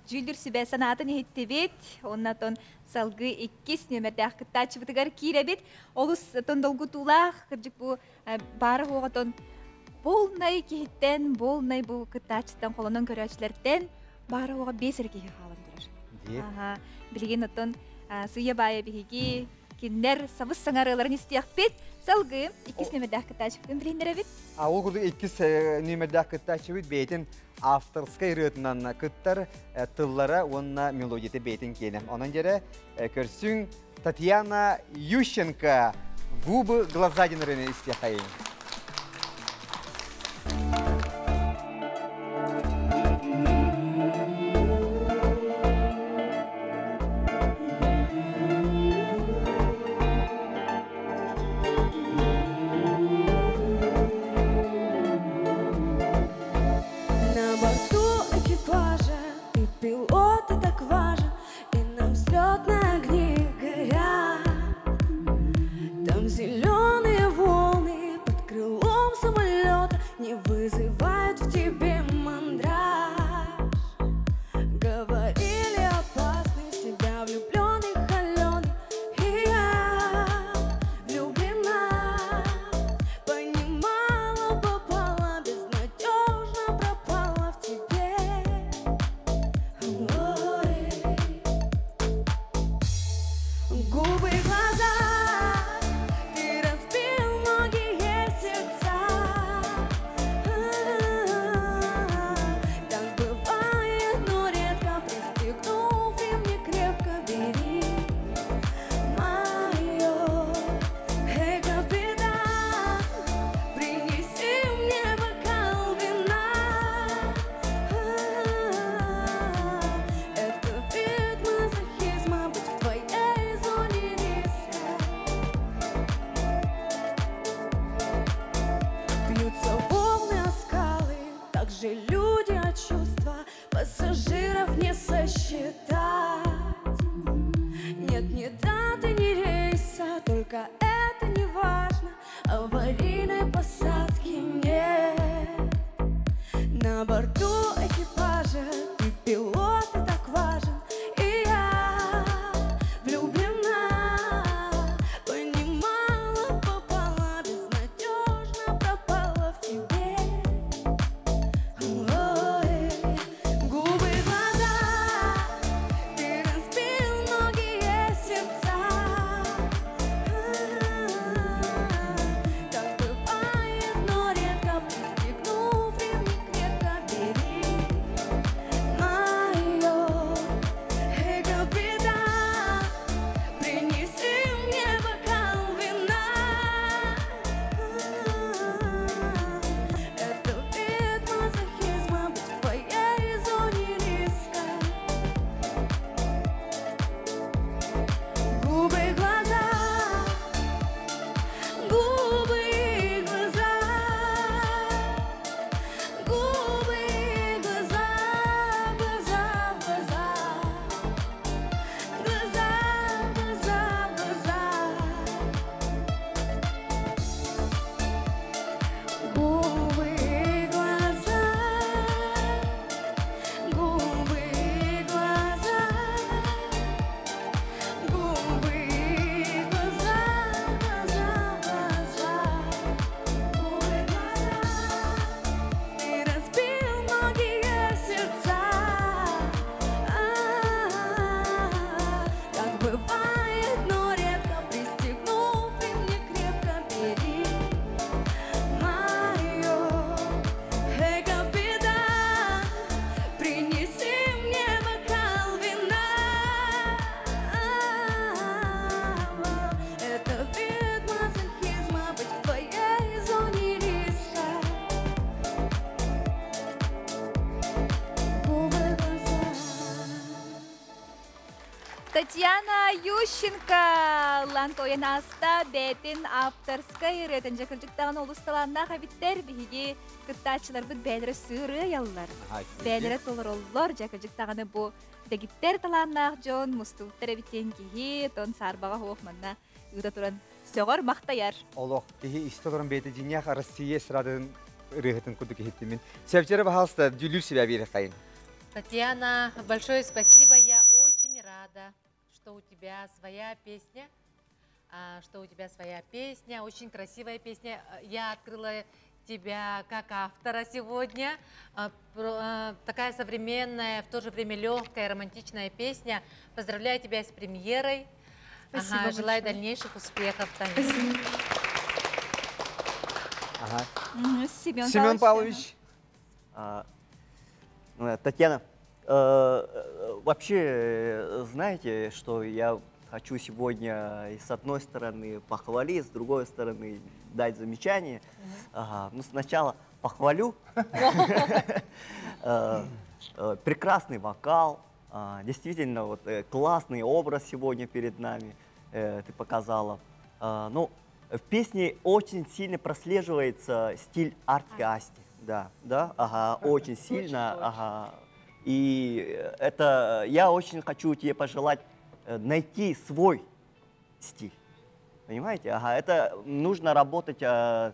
жүлдүр сүбэ санаатын иһиттибит, оннатон салгы иккис нөмердээх кыттаачыбытыгар киирэбит, олус тон долгутуулаах, кырдьык бу баары хуоҕотон болнай киһиттен, болнай бу кыттаачыттан холонон көрөөчүлэртэн баары хуоҕа бес эрэ киһи хаалан турар. Аха, билигин оттон сыйа баайа биһиги киннер сабыс саҥарыыларын истиэхпит, салгы иккис нөмердээх кыттаачыбытын билиһиннэрэбит. А ол курдук иккис нөмердээх кыттаачыбыт бэйэтин авторскай ырыатынан кыттар, тыллара уонна мелодияты бэйэтин киэнэ. Онон дьэрэ көрсүҥ Татьяна Ющенко «Губы глаза» диэн ырыаны истиэххэйиҥ. На борту экипажа и пилот и так важен, и на взлетные огни горят. Там зеленые волны под же люди, а чувства пассажиров не сосчитать. Нет ни даты, ни рейса, только это не важно. Аварийной посадки нет. На борту экипажа ты пилот и так важен. И я влюблена, понимала, попала, безнадежно пропала в тебе. Ой, губы, глаза, ты разбил многие сердца. Так бывает, но редко, пристегнув ремни крепко, бери мое. Эй, капитан, принеси мне бокал вина. Это вид мазохизма, быть в твоей зоне риска. Губы, глаза, губы, глаза, губы, глаза, глаза, глаза, глаза, глаза, глаза. Губы, глаза, губы, глаза, губы, глаза, глаза, глаза, губы, глаза. Ты разбил многие сердца. Так бывает, но редко, пристегнув ремни крепко, бери мое. Эй, капитан, принеси мне бокал вина. Это вид мазохизма, быть в твоей зоне риска. Губы, глаза. Татьяна Ющенко, Лантоян аста бәтин авторскай ырыатын жакыржыктаган олусталанна хабиттер биһиги кыттаачыларбыт бээлere сыыры яллар. Бээлere толороллор жакыржыктаганы бу дегиттер талааннаах дьон мустубуттар эбиттен киһи тон саарбаҕа хуох манна ыыта туран сөҕөр махтайар. Олох киһи истолорун бейте жинях Россия эстрадын ырыһытын курдук иһиттимин. Севчере баһалста дьүлүр себе биир хайын. Татьяна, большое спасибо. Я очень рада, что у тебя своя песня, что у тебя своя песня, очень красивая песня. Я открыла тебя как автора сегодня. Такая современная, в то же время легкая, романтичная песня. Поздравляю тебя с премьерой. Спасибо Ага, желаю большое. дальнейших успехов, Таня. Спасибо. Ага. Семен, Семен Павлович. Ну, Татьяна, вообще, знаете, что я хочу сегодня и с одной стороны похвалить, с другой стороны дать замечание. Ага, ну, сначала похвалю. Прекрасный вокал, действительно вот, классный образ сегодня перед нами ты показала. Ну, в песне очень сильно прослеживается стиль Артика Асти. Да, ага, очень сильно, ага. И это я очень хочу тебе пожелать найти свой стиль. Понимаете? Ага, это нужно работать с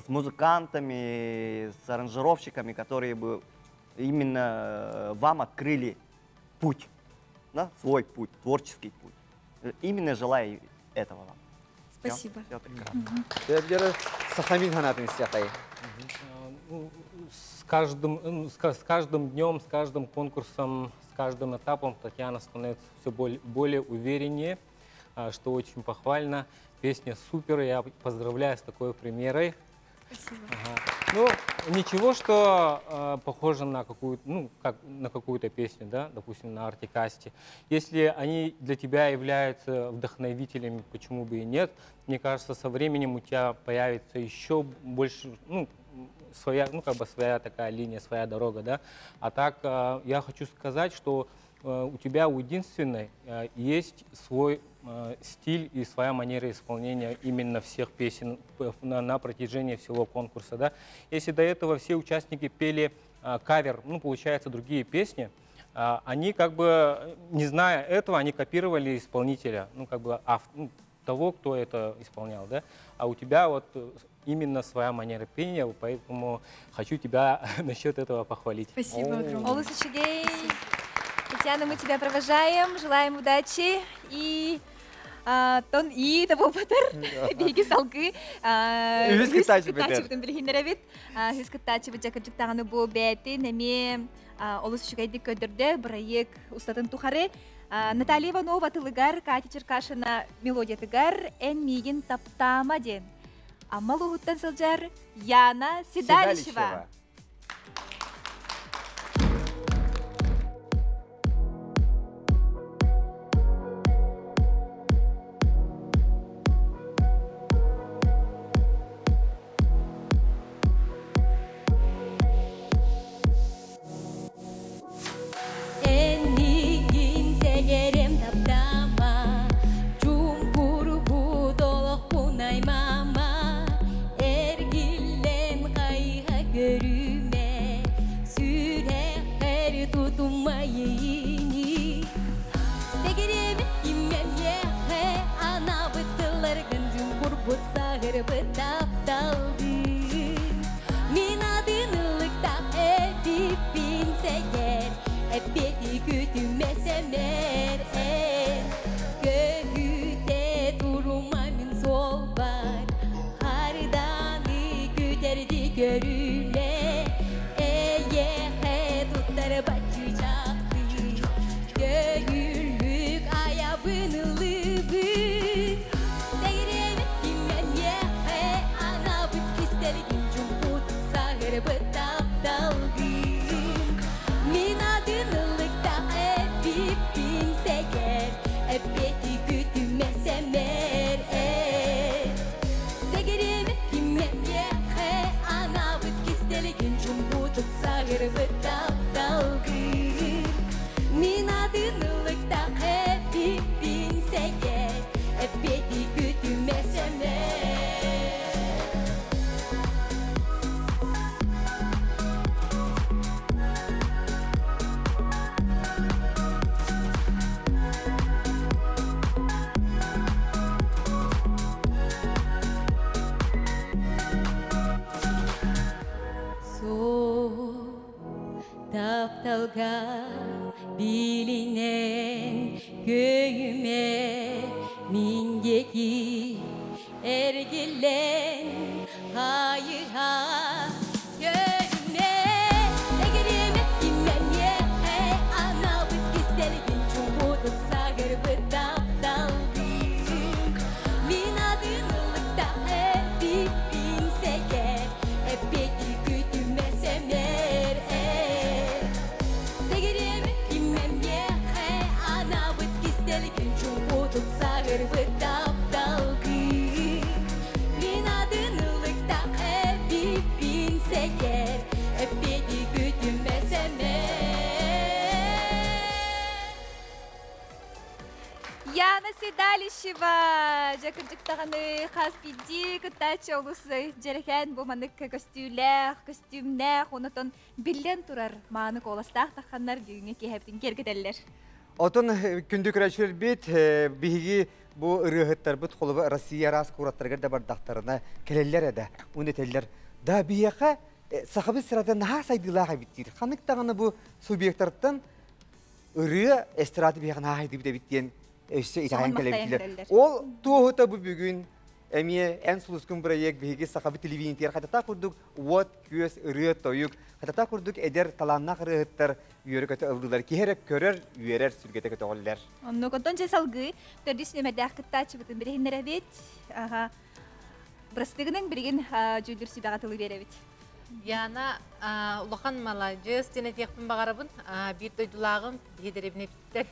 музыкантами, с аранжировщиками, которые бы именно вам открыли путь, да, свой путь, творческий путь. Именно желаю этого вам. Всё, Спасибо. Всё прекрасно. Севчере Сахамин ханатын истиахай. Ну, с каждым днем, с каждым конкурсом, с каждым этапом Татьяна становится все более увереннее, что очень похвально. Песня супер, я поздравляю с такой премьерой. Спасибо. Ага. Ну, ничего, что похоже на какую-то, ну, как, на какую-то песню, да, допустим, на Артик Асти. Если они для тебя являются вдохновителями, почему бы и нет? Мне кажется, со временем у тебя появится еще больше, ну, своя, ну, как бы своя такая линия, своя дорога, да. А так, я хочу сказать, что у тебя у единственной есть свой стиль и своя манера исполнения именно всех песен на протяжении всего конкурса. Да? Если до этого все участники пели кавер, ну, получается, другие песни, они как бы, не зная этого, они копировали исполнителя, ну, как бы, ну, того, кто это исполнял, да? А у тебя вот именно своя манера пения, поэтому хочу тебя насчет этого похвалить. Спасибо огромное. Олус үчүгэй. Татьяна, мы тебя провожаем, желаем удачи и тон и табылбатар биһиги салгыы Үһүс кыттааччыбытын билиһиннэрэбит. Үһүс кыттааччыбыт дьакырдьыктаҕаны бу бээтин эмиэ олус үчүгэйдик көрдөрдө бырайыак устатын тухары. Наталья Иванова тылыгар, Катя Черкашина мелодиятыгар «Эн миигин таптаама» диэн Амма улууһуттан сылдьар Яна Седалищева. Эн миигин сэгэрем таптаама, чуҥкурбут олохпун аймаама, эргиллэн хайыһа көрүмэ, сүрэххэр тутума иэйиини. Сэгириэбит киммэмиэхэ анаабыт тылларгын чуҥкурбут саһырбыт тапталгын. Мин атын ыллыктаах эбиппин сэгэр, эппиэти күтүмэ сэмэр эн. Көһүтэ турума мин суолбар, харданы күтэрди көрүмэ, эйиэхэ туттарбат чыычаахтыы. Көҥүллүк айабын ыллыыбын, Сэгириэбит киммэмиэхэ анаабыт кистэлгин чуҥкут саһырбыт тапталгын. Мин атын ыллыктаах эбиппин сэгэр, эппиэти күтүмэ сэмэр эр. Сэгириэбит киммэмиэхэ анаабыт кистэлгин чуҥкут саһырбыт тапталгын. Мин атын ыллыктаах эбиппин сэгэр, эппиэти күтүмэ сэмэр. Суох тапталга билинэн көйүмэ мин диэки эргиллэн хайыһа көрүмэ сэгириэмэ киммэмиэхэ анаабыт кистэлгин чуҥкутук саһырбыт тапталгын. Мин атын ыллыктаах эбиппин сэгэр, эппиэти күтүмэ сэмэр эр. Сэгириэмэ киммэмиэхэ анаабыт кистэлгин чуҥкутук саһырбыт тапталгын. Мин атын ыллыктаах эбиппин сэгэр, эппиэти күтүмэ сэмэр. Яна Седалищева, дьэ кырдьыктаҕаны хас биирдии кыттааччы олус дьэрэкээн бу маннык көстүүлээх, көстүүмнээх, онотон биллэн турар мааны куоластаах тахханнар бүгүҥҥү киэһэбитин киэргэтэллэр. Отон күндү көрөөччүлэрбит, биһиги бу ырыаһыттарбыт холобур Россия араас куораттарыгар да бардахтарына кэлэллэр эдэ. Уну этэллэр, да биһиэхэ сахабыт сирата наһаа сайдыылаах эбит диир. Ханнык даҕаны бу субъектартан ырыа эстрада биһиэхэ наһаа сайдыбыт эбит диэн өссө итэҕэйэн кэлэбитилэр. Ол туоһута бу бүгүн эмиэ эн сулускун бырайыак биһиги сахабыт телевидениетигэр хатата курдук уот-күөс, ырыа-тойук, хатата курдук эдэр талааннаах ырыаһыттар үөрэ-көтө ыллыылар. Киһи эрэ көрөр, үөрэр, сүргэтэ көтөҕүллэр. Оннук онтон дьэ салгыы төрдүс нүөмэрдээх кыттааччыбытын билиһиннэрэбит. Аха. Бырастыгынан билигин дьүүллүүр сүбэҕэ тылы биэрэбит. Яна улахан маладьыас диэн этиэхпин баҕарабын. Биир дойдулааҕым, биһи дэриэбинэбиттэн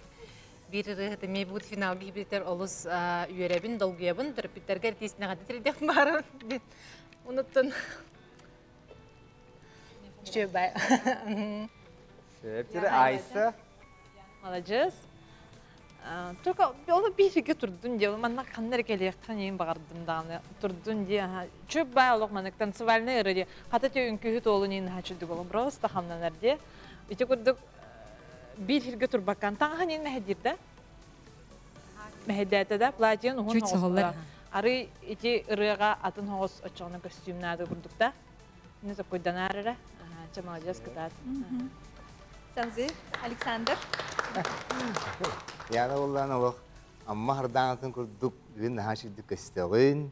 биир ырыаһыт эмиэ бу финалга киирбитигэр олус үөрэбин, долгуйабын. Төрөппүттэргэ артист тирдиэхпин баҕарабын. Онуттан үчүгэй. Сөп, Айса. Маладьыас. Только ол бииргэ турдун диэ, манна ханна эрэ кэлиэххин иин баҕардым даҕаны турдун диэ. Чүп бай олох маннык танцевальный ырыа диэ. Хата те үҥкүүһү туолун иин наһаа чүдүк олох просто хамнанар диэ. Ити курдук биир сиргэ турбаккан таҥаһын иин мэһэдиир да. Мэһэйдээтэ да платьен уһун Чуть соһоллор. Арый ити ырыаҕа атын хоҕус оччоҕуна көстүүм наада курдук да. Не такойданаар эрэ. Ча молодец кытаат. Салгыы Александр. Яна боллаан олох Амма Хардаанатын курдук бүгүн наһаа үчүгдүк көстөҕүн.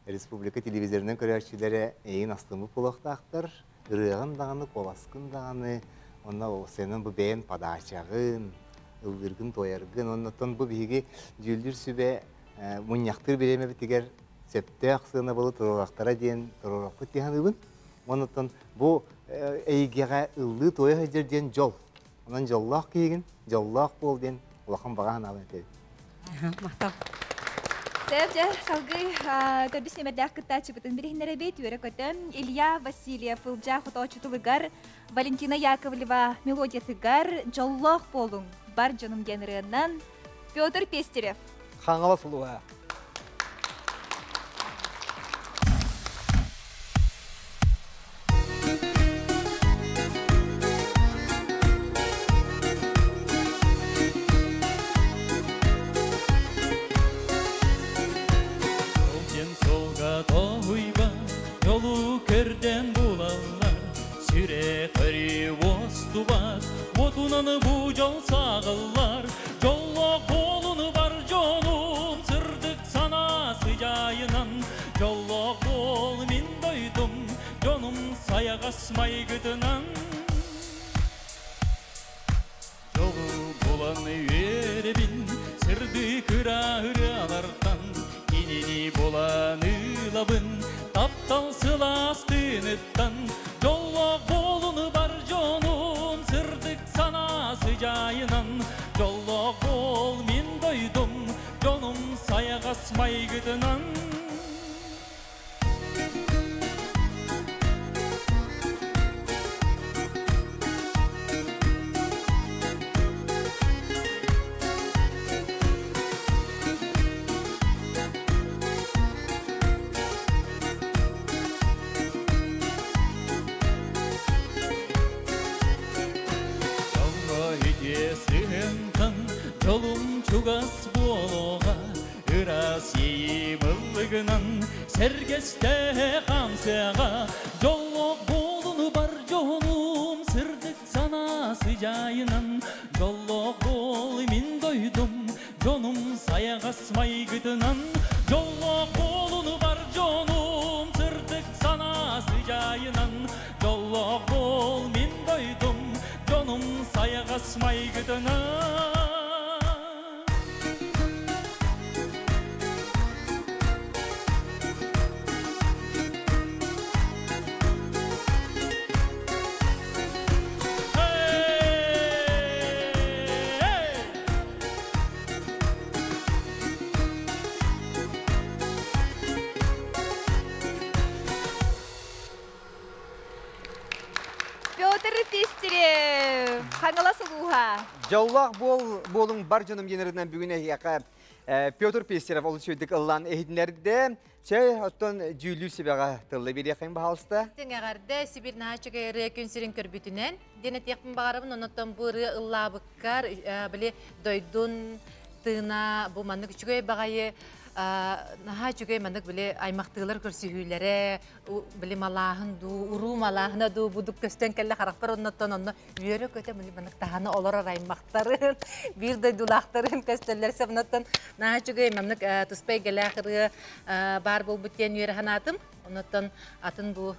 Республика телевизорынан көрөөччүлэрэ эйигин астыммыт буолуохтаахтар. Ырыаҕын даҕаны, куоласкын даҕаны, онно сенен бу бэйэн подачаҕын, ыллыыргын, туойаргын. Оннотон бу биһиги дьүүллүүр сүбэ мунньахтыыр бириэмэбитигэр сөптөөх сыанабылы туруорахтара диэн туруорахпыт дии саныыбын. Оннотон бу эйгэҕэ ыллыы туойа сылдьар диэн дьол. Онон дьоллоох киһигин, дьоллоох буол диэн улахан баҕа санаабын этэбин. Махтал. Сөп, дьэ, салгыы төрдүс нүмердээх кыттааччыбытын билиһиннэрэбит, үөрэ көтөн Илья Васильев Ылдьаа хотооччутулугар, Валентина Яковлева мелодиятыгар «Дьоллоох буолуҥ, бар дьонум» диэн ырыанан Петр Пестерев. Хаҥалас улууһа. Диэн суолга тоһуйба, жолу көрден булаллар, сүрэх өрүү уостубат, уотунан бу жол сағыллар, жоллоох буолуну бар дьонум, сырдык санаа сыдьаайынан, дьоллоох буол мин дойдум, дьонум сайаҕас майгытынан. Дьолу булан үөрэбин, сырдык ыра ырыалартан, кинини булан ылабын, таптал сылаас тыыныттан, дьоллоох буолуну бар дьонум, сырдык санаа сыдьаайынан, дьоллоох буол мин дойдум, дьонум сайаҕас майгытынан. Дьоҥҥо үтүө сыһыантан дьолум чугас буолуоҕа, ыраас иэйиим ыллыгынан сэргэстэһэ хаамсыаҕа, дьоллоох буолуну бар дьонум, сырдык санаа сыдьаайынан, дьоллоох буол мин дойдум, дьонум сайаҕас майгытынан, дьоллоох буолуну бар дьонум, сырдык санаа сыдьаайынан, дьоллоох буол мин дойдум, дьонум сайаҕас майгытынан. Петр Пестерев, Хаҥалас улууһа. Дьоллоох буол буолуҥ бар дьонум диэн бүгүн эһиэхэ Петр Пестерев олус үчүгэйдик ыллаан иһитиннэрдэ. Чэй, оттон дьүүллүүр сүбэҕэ тылла биэриэххин баһаалыста. Эҕэрдэ Сибир наһаа үчүгэй ырыа күн сирин көрбүтүнэн диэн этиэхпин баҕарабын. Оннуттан бу ырыа ыллаабыккар били дойдун тыына бу маннык үчүгэй баҕайы наһаа үчүгэй маннык били аймахтыылар көрсүһүүлэрэ били малааһын дуу уруу малааһына дуу будук көстөн кэллэ харахпар оннуттан онно үөрэ-көтө били маннык таһаны олорор аймахтарын биир дойдулаахтарын көстөллөр сабынаттан наһаа үчүгэй маннык туспа эйгэлээх ырыа баар буолбут диэн үөрэ санаатым. Оннуттан атын бу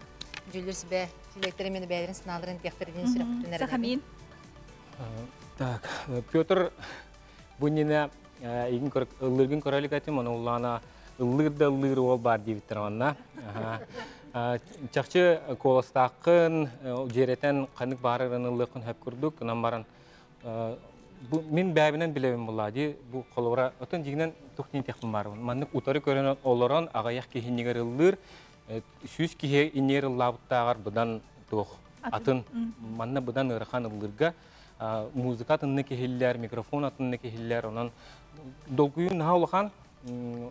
дьүүллүүр сүбэ чилиэктэрэ мени бэйэлэрин санааларын тиэхтэрин сүрэхпитин эрэнэбин. Сахамин. Так, Петр бу иннинэ игин ыллыыргын көрө илик этим, ону уллаана ыллыыр да ыллыыр уол баар диэбиттэр онно. Чахчы куоластааххын, дьиэрэтэн ханнык баарырын ыллыаххын хөп курдук, гынан баран бу мин бэйэбинэн билэбин буллаа дии, бу холобура отон дьиҥинэн туох диэн этиэхпин баарыбын. Маннык утары көрөн олорон аҕыйах киһи иннигэр ыллыыр, 100 киһи иннигэр ыллаабыттааҕар быдан туох атын манна быдан ыарахан ыллыырга. Музыка атыннык иһиллэр, микрофон атыннык иһиллэр, онон долгуйун наһаа улахан,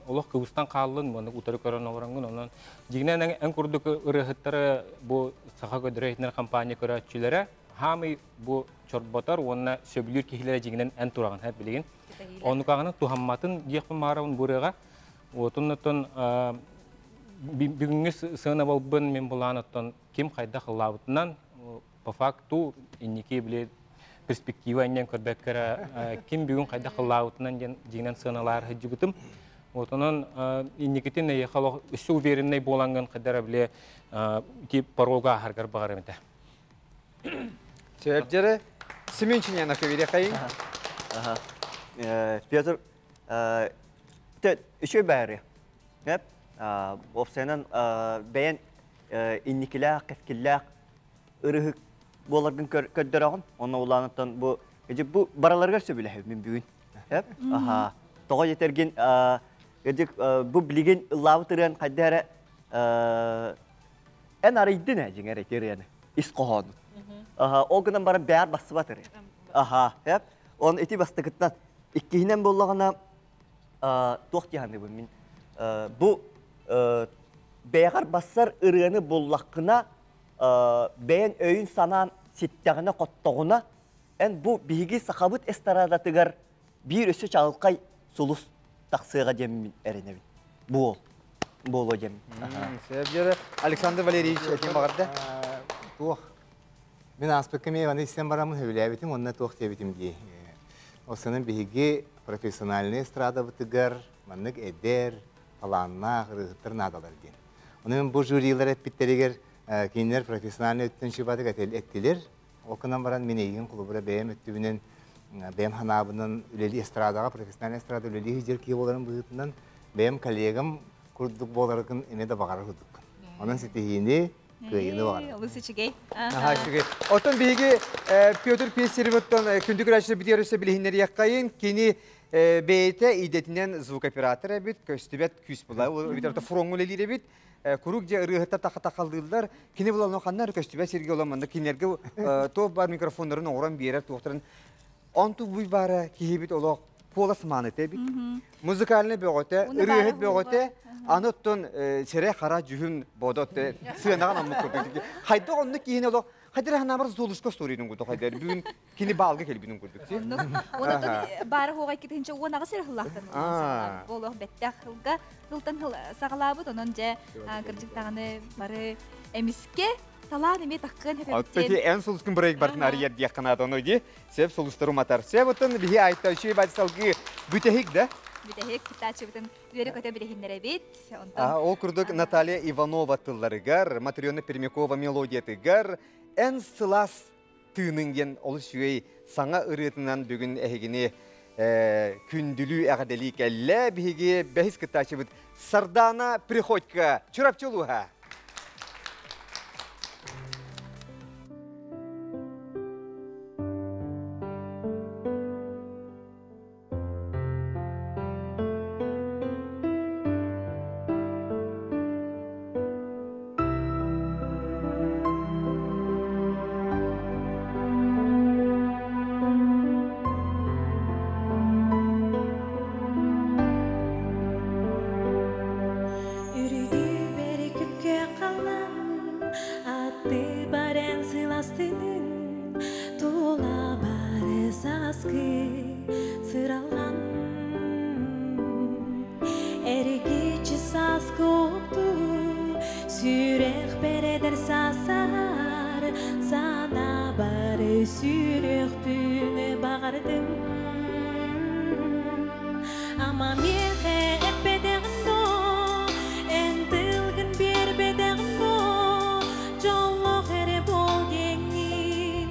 олох кыбыстан хааллын, маннык утары көрөн олороҥҥун, онон дьиҥинэн эн курдук ырыаһыттары бу Саха көрдөрөр иһитиннэрэр компания көрөөччүлэрэ хаамый бу чорботор уонна сөбүлүүр киһилэрэ дьиҥинэн эн тураҕын һэ билигин. Оннукаҕына туһамматын диэхпин баарабын бу ырыаҕа. Отуннутун бүгүҥҥү сыанабылбын мин былаан оттон ким хайдах ыллаабытынан по факту инники били перспектива иннен көрбөккө эрэ ким бүгүн хайдах ыллаабытынан диэн дьиҥинэн сыаналаар сылдьыбытым. Вот онон инникитин эйиэхэ олох өссө уверенный буолаҥҥын хайда эрэ били ити порога ааһаргар баҕарым этэ. Сөп Семен Чинянов көбүрэ Ага. Петр, үчүгэй баары. Эп, опсайынан бэйэн инникилээх, кэскиллээх ырыһык буоларгын көрдөрөҕүн. Онно улаанаттан бу бу бараларыгар сөбүлэһэбин мин бүгүн. Эп, аха. Тоҕо диэтэргин бу билигин ыллаабыт ырыан хайда эрэ эн арыйдын ээ дьиҥэр ити ырыаны ис хоһоонун. Аха, ол гынан баран бээр бассыбат ырыа. Аха, эп. Он ити бастакыттан иккиһинэн буоллаҕына туох дии саныыбын мин бу бэйэҕэр бассар ырыаны буллаххына бэйэн өйүн санаан ситтэҕинэ хоттоҕуна эн бу биһиги сахабыт эстрадатыгар биир өссө чаҕылхай сулус тахсыаҕа диэммин эрэнэбин буол буолуо диэммин. Сөп Александр Валерьевич этим баҕарда. Туох Мин ааспыкка эмиэ аны истэн бараммын сөбүлээбитим уонна туох диэбитим дии. Ол биһиги профессиональный эстрадабытыгар маннык эдэр, талааннаах ырыаһыттар наадалар диэн. Ону мин бу жюрилар эппиттэригэр кинилэр профессиональный өттүн шибатык эттилэр. Ол гынан баран мин эйигин холобура бэйэм өттүбүнэн бэйэм ханаабынан үлэлии эстрадаҕа профессиональный эстрада үлэлии сылдьар киһи буоларым быһыытынан бэйэм коллегам курдук буоларгын эмиэ да баҕарар курдуккун. Онон ситиһиини кыайыыны баҕарабын. Олус үчүгэй. Наһаа үчүгэй. Оттон биһиги Петр Пестеревыттан күндү көрөөччүлэр битигэр өссө билиһиннэриэххэйин. Кини бэйэтэ идэтинэн звукоператор эбит, көстүбэт күүс була. Эбит фроҥҥа үлэлиир эбит. Куруук дьэ ырыаһыттар тахаллыыллар. Кини булан ханна эрэ көстүбэт сиргэ олон манна кинилэргэ туох баар микрофоннарын оҥорон биэрэр туохтарын. Онту буй баара киһибит олох куолас мааныта эбит. Музыкальный бөҕөтө, ырыаһыт бөҕөтө, аны оттон сире хара дьүһүн бодот сыанаҕан аммык курдук. Хайдах оннук киһини олох хайдах ханаабар Золушка историятын курдук хайдар бүгүн кини баалга келбитин курдук. Онон баары хуоҕай китинче уон аҕыс эрэ хыллаахтан буолуох бэттэх хылга хылтан хыл саҕалаабыт онон дьэ кырдьык даҕаны бары эмиске талаан эмиэ таккыан хэпэбит. Эн сулускун бырайык бартын арыйар диэх канаат ону ди сеп сулустару матар. Сеп оттон биһи айтта үчүй бадисалгы бүтэһик да? Бүтэһик кыттааччыбытын үөрэ-көтө билиһиннэрэбит. Ол курдук Наталья Иванова тылларыгар, Матрена Пермякова мелодиятыгар эн сылаас тыының диэн олус үчүгэй саҥа ырыатынан бүгүн эһигини күндүлүү эҕэрдэлии кэллэ. Биһиги бэһис кыттааччыбыт Сардана Приходько Чурапчы улууһа. Үрүйдүү күпкө қалам, атты барен сыластының, тула бары саскы сыралган. Эргичи саскы отту, сүрэх бередер сасар, сана бары сүрөхпүн бағардым. Ама мехе эппедеғин эн тылгын бербедеғин жоллох эре болгеңин,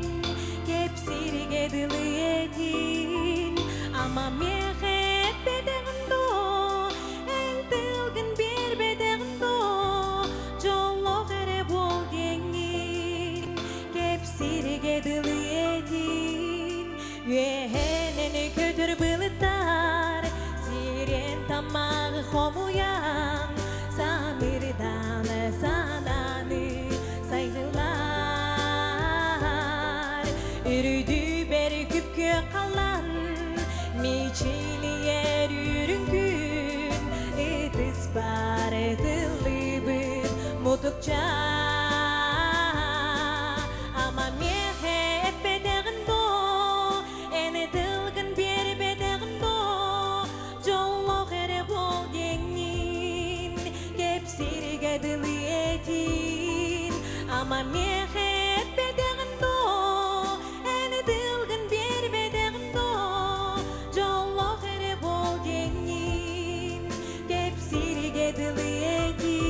кепсириге дылы этин. Ама мехе эппедеғин эн тылгын бербедеғин жоллох эре болгеңин, кепсириге дылы этин. Үөһэнен көтөр былыттар, сирен тамағы хомуян, самырдан сананы сайгылар. Үрүйдүү Күөх халлаан Мичилийэр үрүҥ күн Ытыс бары тыллыыбыт Мутукча Ама миэхэ эппэтэҕин доо Эн тылгын биэрбэтэҕин доо Дьоллоох эрэ буол диэҥҥин Кэпсииргэ дылы этин Ама миэхэ эппэтэҕин доо Эн тылгын биэрбэтэҕин доо Дьоллоох эрэ буол диэҥҥин Кэпсииргэ дылы этин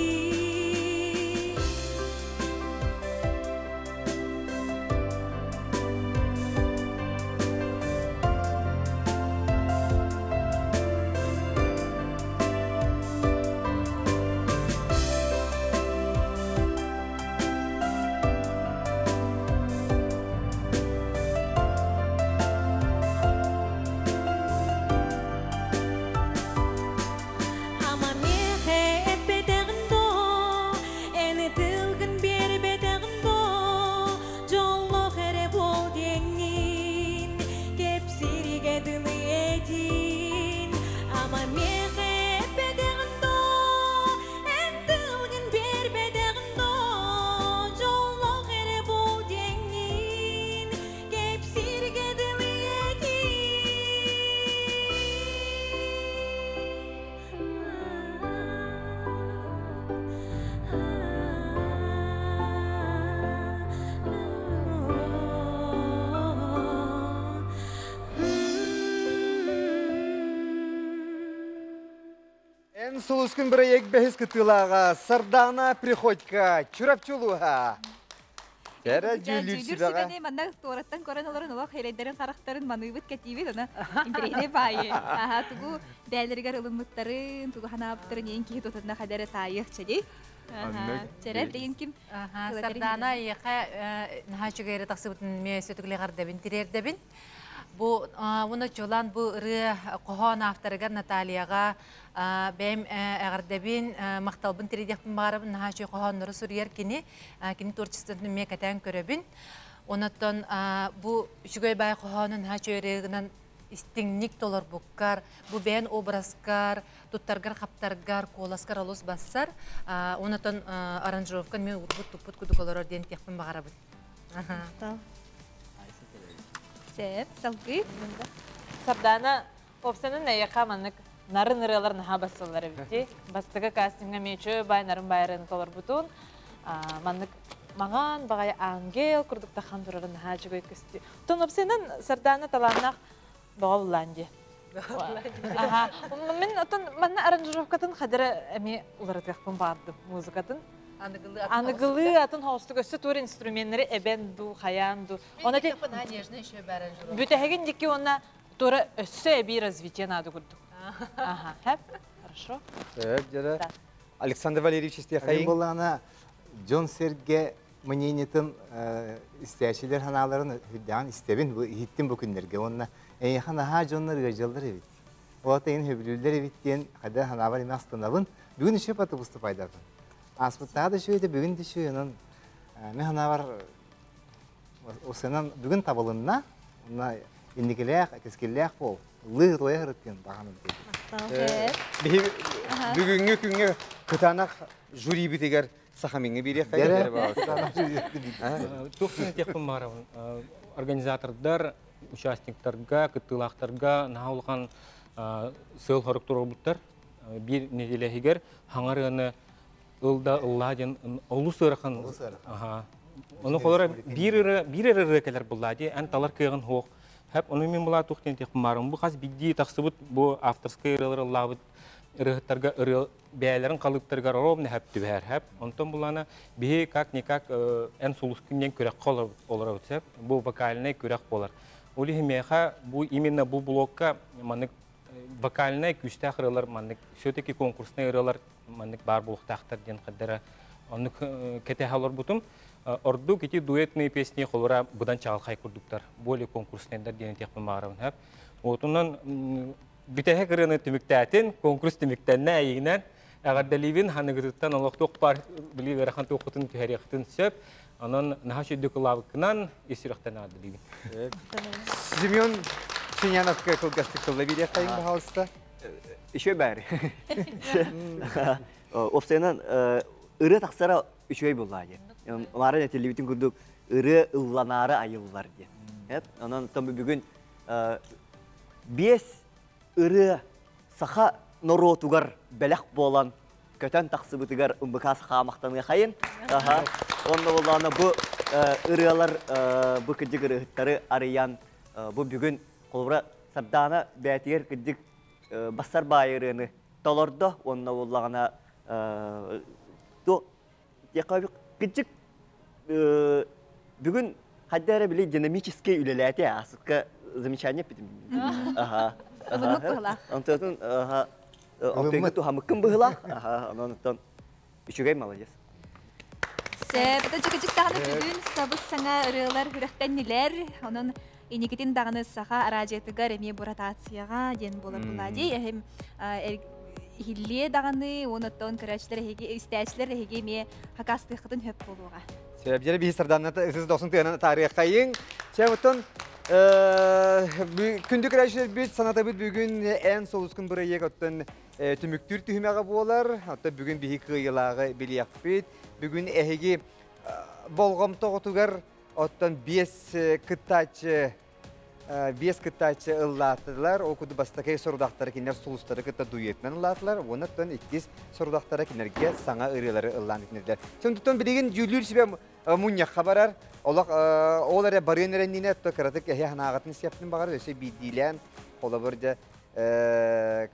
Ама миэхэ эппэтэҕин доо, эн тылгын биэрбэтэҕин доо, дьоллоох эрэ буол диэҥҥин, кэпсииргэ дылы этин. Ама миэхэ эппэтэҕин доо, эн тылгын биэрбэтэҕин доо, дьоллоох эрэ буол диэҥҥин, кэпсииргэ дылы этин. Эн сулускун бырайыак бэһис кытыылааҕа Сардаана Приходько, Чурапчы улууһа. Кэрэ дьүүллүүр Дьүүллүүр сүбэҕэ. сүбэни манна туораттан көрөн олорон олох хейрейдерин харахтарын маныыбыт кэтиибит ана интэриэһинэй баайы. Аха тугу бээлэригэр ылыммыттарын, тугу ханаабыттарын иэн киһи тутатына хадары таайыах чэди. Чэрэ деген ким? Сардаана эйиэхэ наһаа үчүгэй эрэ тахсыбытын эмиэ сөтүклэҕэрдэбин тириэрдэбин. Бу уонна чуолаан бу ырыа хоһоон авторыгар Натальяҕа бэйэм эҕэрдэбин, махталбын тириэрдиэхпин баҕарабын. Наһаа үчүгэй хоһооннору суруйар кини. Кини творчествотын эмиэ кэтээн көрөбүн. Онон бу үчүгэй баай хоһоонун наһаа үчүгэй ырыагынан истиҥник толорбуккар, бу бэйэн образкар, туттаргар-хаптаргар, куоласкар олус бассар. Онон аранжировкан мен урбут-туппут кудук олорор диэн тиэхпин баҕарабын. Сеп, салгыы. Сардаана, уопсанын эйэхэ маннык нарын ырыалар наһаа бассаллар эбит. Бастакы кастиҥҥа мечө бай нарын байарын толорбутун, маннык маҥан баҕайы ангел курдук тахан турарын наһаа үчүгэй көстүү. Тон уопсайынан Сардаана талааннаах бөҕө буллаан дии. Аха. Мин отон манна аранжировкатын хадара эми уларытыахпын баардым музыкатын. Аныгылыы атын хоостук өссө туор инструменнары эбэн ду, хайаан ду. Она ти бүтэһигин дикки уонна туора өссө эбии развитие наада курдук. Аха, хэп, хорошо. Сөп, дьэрэ. Александр Валерьевич истиэхэйиҥ. Буллаана дьон сэргэ мнениетын истээчилэр ханааларын үрдээн истэбин, иһиттим бу күннэргэ. Уонна эйиэхэ наһаа дьоннор ыалдьаллар эбит. Ол эйин хөбүлүүллэр эбит диэн хайда ханаабар имэ астынабын. Бүгүн еще паты выступайдатын. Ааспыттаҕа да үчүгэй бүгүн да үчүгэй. Онон мен ханаабар осынан бүгүн табылынна. Онна инникилээх, кэскиллээх буол. Лыы лыйа ырыттын баҕаным Биһи бүгүҥҥү күҥҥэ кытаанах жюри битигэр Сахамиҥҥа биэриэххэ Туох диэн баарабын. Организатордар, участниктарга, кыттыылаахтарга наһаа улахан сыал хорук туруорбуттар. Биир нэдиэлэһигэр хаҥарыаны ыл да ыллаа диэн олус ыарахан. Ону холоро биир ырыа биир эрэ ырыа кэлэр буллаа дии эн талар кыаҕын суох. Хэп ону мин булаа туох диэн тиэхпин баарым. Бу хас биирдии тахсыбыт бу авторскай ырыалар ыллаабыт ырыаһыттарга ырыа бэйэлэрин халыыптарыгар ровно хэп түбэһэр хэп. Онтон булаана биһи как-никак эн сулускун диэн күрэххэ олоробут сөп. Бу вокальнай күрэх буолар. Ол иһин миэхэ бу именно бу блокка маннык вокальнай күүстээх ырыалар маннык все-таки конкурснай ырыалар маннык баар буолуохтаахтар диэн хаддара оннук кэтэһэ олорбутум. Ордук ити дуэтные песни холура быдан чаҕылхай курдуктар, более конкурснайдар диэн этиэхпин баҕарабын хэп. Отунан бүтэһик ырыаны түмүктээтин, конкурс түмүктэннэ эйигинэн эҕэрдэлиибин ханыгытыттан олохтуох бар били ыарахан туоххутун түһэриэххитин сөп. Онон наһаа үчүгэйдик ыллаабыккынан ис сүрэхтэн аадылыыбын. Семен Семеновка кылгастык тылла биэриэххэйин, пожалуйста. Еще бәрі. Опсайынан ырыа тахсара үчүгэй буоллаа диэн. Марын этиллибитин курдук ырыа ылланаары айыллар диэн. Онон бүгүн биэс ырыа саха норуотугар бэлэх буолан көтөн тахсыбытыгар ымбыкаас хаамахтаныахайын. Онно буоллаҕына бу ырыалар бу кырдьык ырыаһыттары арыйан бу бүгүн холобура Сардаана бээтигэр кырдьык бассар баайы ырыаны толордо уонна буоллаҕына кырдьык бүгүн хайда эрэ били динамический үлэлээтэ аасыкка замечание эппитим. Аха. Ылыммыт быһылаах. Онтон аха онтон туһамыккын быһылаах. Аха, онон оттон үчүгэй молодец. Сөп, чүкүчүк даҕаны бүгүн сабыс саҥа ырыалар күрэхтэннилэр. Онон иникитин даҕаны саха араадьыйатыгар эмиэ бу ротацияҕа диэн буолар буолаа дии. Эһим иһиллиэ даҕаны, уонуттан көрөөччүлэр эһиги, истээччилэр эһиги эмиэ хакастыаххытын хөп буолуоҕа. Сөп, дьэ биһи Сарданата ысыс дохсун тыанан таарыаххайыҥ. Чэ, оттон күндү көрөөччүлэрбит санатабыт бүгүн эн солускун бырайыак оттон түмүктүүр түһүмэҕэ буолар. Оттон бүгүн биһи кыайыылааҕы билиэхпит. Бүгүн эһиги болҕомтоҕутугар оттон биэс кыттааччы биэс кыттааччы ыллаатылар. Ол курдук бастакы сорудахтары кинилэр сулустары кытта дуэтынан ыллаатылар. Уонна иккис сорудахтара кинилэргэ саҥа ырыалары ыллаан итиннилэр. Сонтуттан билигин дьүүллүүр сүбэ мунньахха барар. Олох ол эрэ барыан эрэннине то кыратык эһи ханааҕытын сиэптин баҕар өссө биирдиилээн холобур дьэ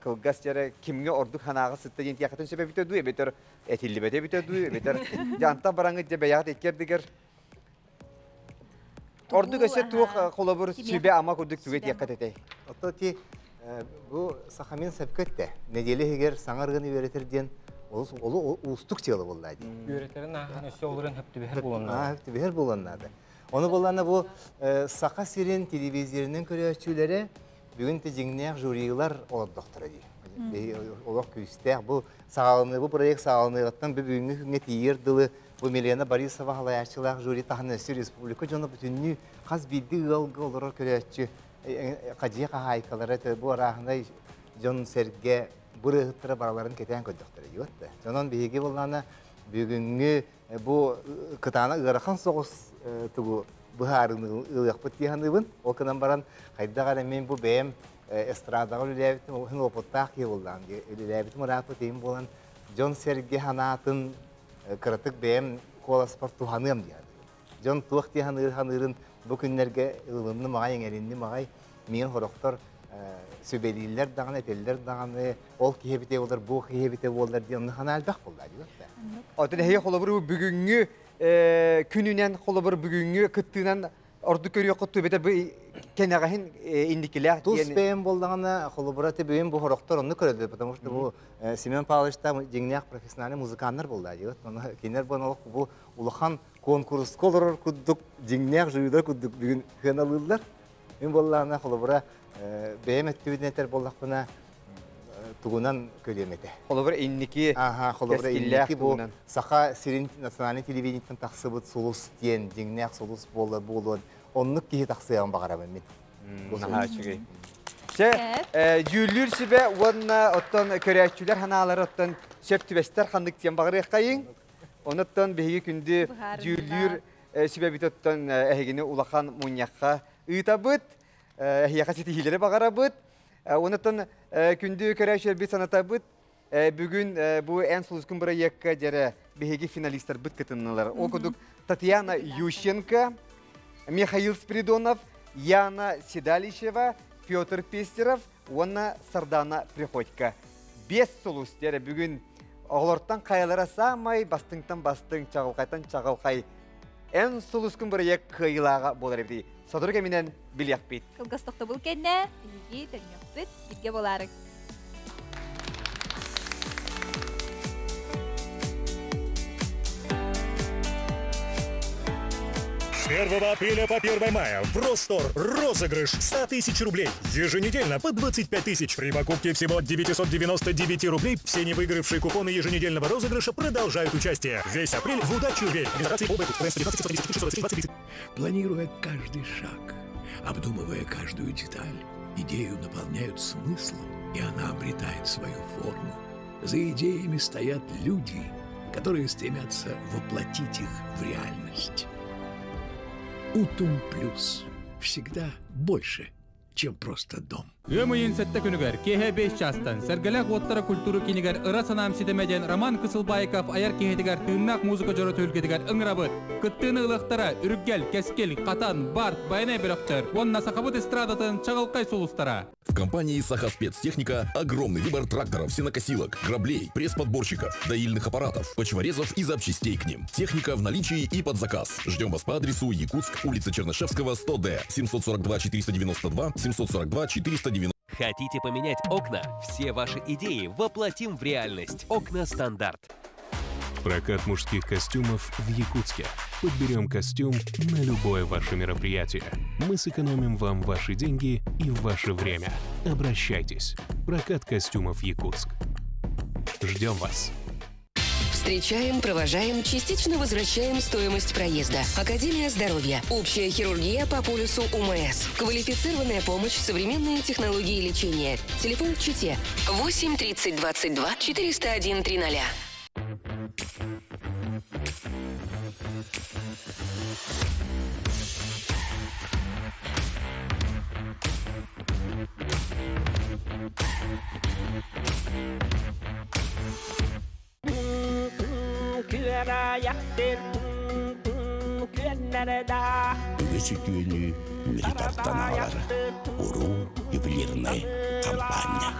кылгас дьэрэ кимҥэ ордук ханааҕа сытта диэн тиэхэтин сөп эбитэ дуу эбэтэр этиллибэтэ эбитэ дуу эбэтэр дьэ бараҥыт дьэ бэйэҕит иккэрдигэр Ордук өссө туох холобур сүбэ ама курдук түгэ диэххэ этэй? Ото ти бу Сахамин сөпкө нэдиэлэ иһигэр саҥа ырыаны үөрэтэр диэн олус уустук дьыала буолла дии. Үөрэтэрин ааһан өссө олорон хөптүбэһэр буолан. Хөптүбэһэр буолан наада. Ону буоллаана бу Саха сирин телевизорынан көрөөччүлэрэ бүгүн те дьиҥнээх жюрилар олордохторо дии. Олох күүстээх бу саҕаланыы бу проект саҕаланыаҕыттан бүгүҥҥү күҥҥэ тиийэр дылы бу Милена Борисова халайааччылаах жюри таһынан өссө республика дьоно бүтүннүү хас биирдии ыалга олорор көрөөччү хадьыа хаһаайкалара бу арааһынай дьон сэргэ бырыһыттара бараларын кэтээн көрдөхтөрө диэт. Дьонон биһиги буллаана бүгүҥҥү бу кытаана ыарахан соҕус тугу быһаарыны ылыахпыт диэханыыбын. Ол кынан баран хайдах эрэ мен бу бэйэм эстрадаҕа үлэлээбитим, ол опыттаах киһи буоллаҕым. Үлэлээбитим ырааппыт иһин буолан дьон сэргэ ханаатын кыратык бэйэм куоласпар туһаныам диэн. Дьон туох диэханыыр ханыырын бу күннэргэ ылынным аҕай, эҥэринним аҕай, миин хорохтор сүбэлииллэр даҕаны, этэллэр даҕаны, ол киһи эбите буолар, бу киһи эбите буолар диэн онно хана элбэх буолла диэн. Оттон эһиги холобур бүгүҥҥү күнүнэн холобур бүгүҥҥү кыттыынан ордук көрүөххүт бэтэ бу кэнэҕэһин инникилээх Тус бэйэм буоллаҕына холобура те бүгүн бу хорохтор онну көрөдү, потому что бу Семен Павлович та дьиҥнээх профессиональный музыканнар буолла диэт. Оны кинилэр бу олох бу улахан конкурска олорор курдук дьиҥнээх жюридар курдук бүгүн сыаналыыллар. Мин буоллаҕына холобура бэйэм өттүбүтүн этэр буоллахпына тугунан көрүөм этэ. Холобур инники Аха, холобура инники бу Саха сирин национальный телевидениеттан тахсыбыт сулус диэн дьиҥнээх сулус буола буолуон оннук киһи тахсыаҕын баҕарабын мин. Наһаа үчүгэй. Чэ, дьүүллүүр сүбэ уонна оттон көрөөччүлэр ханаалары оттон сөп түбэстэр ханнык диэн баҕарыаххайыҥ. Онуттан биһиги күндү дьүүллүүр сүбэбит оттон эһигини улахан мунньахха ыытабыт, эһиэхэ ситиһиилэри баҕарабыт. Онуттан күндү көрөөччүлэрбит санатабыт, бүгүн бу эн сулускун бырайыакка дьэрэ биһиги финалистарбыт кытыннылар. Ол курдук Татьяна Ющенко, Михаил Спиридонов, Яна Седалищева, Петр Пестеров уонна Сардана Приходько. Бес сулус дьэрэ бүгүн оҕолортон хайалара саамай бастыҥтан бастыҥ, чаҕылхайтан чаҕылхай эн сулускун бырайыак кыайыылааҕа буолар эбитий. Сотору кэминэн билиэхпит. Кылгас тохтобул кэннэ биһиги төннүөхпүт, бииргэ буолаарык. 1 апреля по 1 мая в Ростор розыгрыш 100 тысяч рублей. Еженедельно по 25 тысяч. При покупке всего 999 рублей все не выигравшие купоны еженедельного розыгрыша продолжают участие. Весь апрель в удачу верь. Планируя каждый шаг, обдумывая каждую деталь, идею наполняют смыслом, и она обретает свою форму. За идеями стоят люди, которые стремятся воплотить их в реальность. Утум Плюс всегда больше, чем просто дом. Ыам ыйын сэттэ күнүгэр, киэһэ 5 чаастан, Сэргэлээх уоттара культура киинигэр Ыра санаам ситимэ диэн Роман Кысылбаиков айар киһитигэр тыыннаах музыка дьоро түһүлгэтигэр ыҥырабыт. Кыттыыны ылыахтара Үргэл, Кэскил, Хатан, Барт, Байанай бөлөхтөр уонна сахабыт эстрадатын чаҕылхай сулустара. В компании «Сахаспецтехника» огромный выбор тракторов, сенокосилок, граблей, пресс-подборщиков, доильных аппаратов, почворезов и запчастей к ним. Техника в наличии и под заказ. Ждем вас по адресу Якутск, улица Чернышевского, 100Д, 742 492, 742 490. Хотите поменять окна? Все ваши идеи воплотим в реальность. Окна стандарт. Прокат мужских костюмов в Якутске. Подберем костюм на любое ваше мероприятие. Мы сэкономим вам ваши деньги и ваше время. Обращайтесь. Прокат костюмов Якутск. Ждем вас. Встречаем, провожаем, частично возвращаем стоимость проезда. Академия здоровья. Общая хирургия по полюсу УМС. Квалифицированная помощь, современные технологии лечения. Телефон в Чите 8 30 22 401 300. Үгүс үтүөнү мүрү тартан аҕалар Уруу ювелирная компания.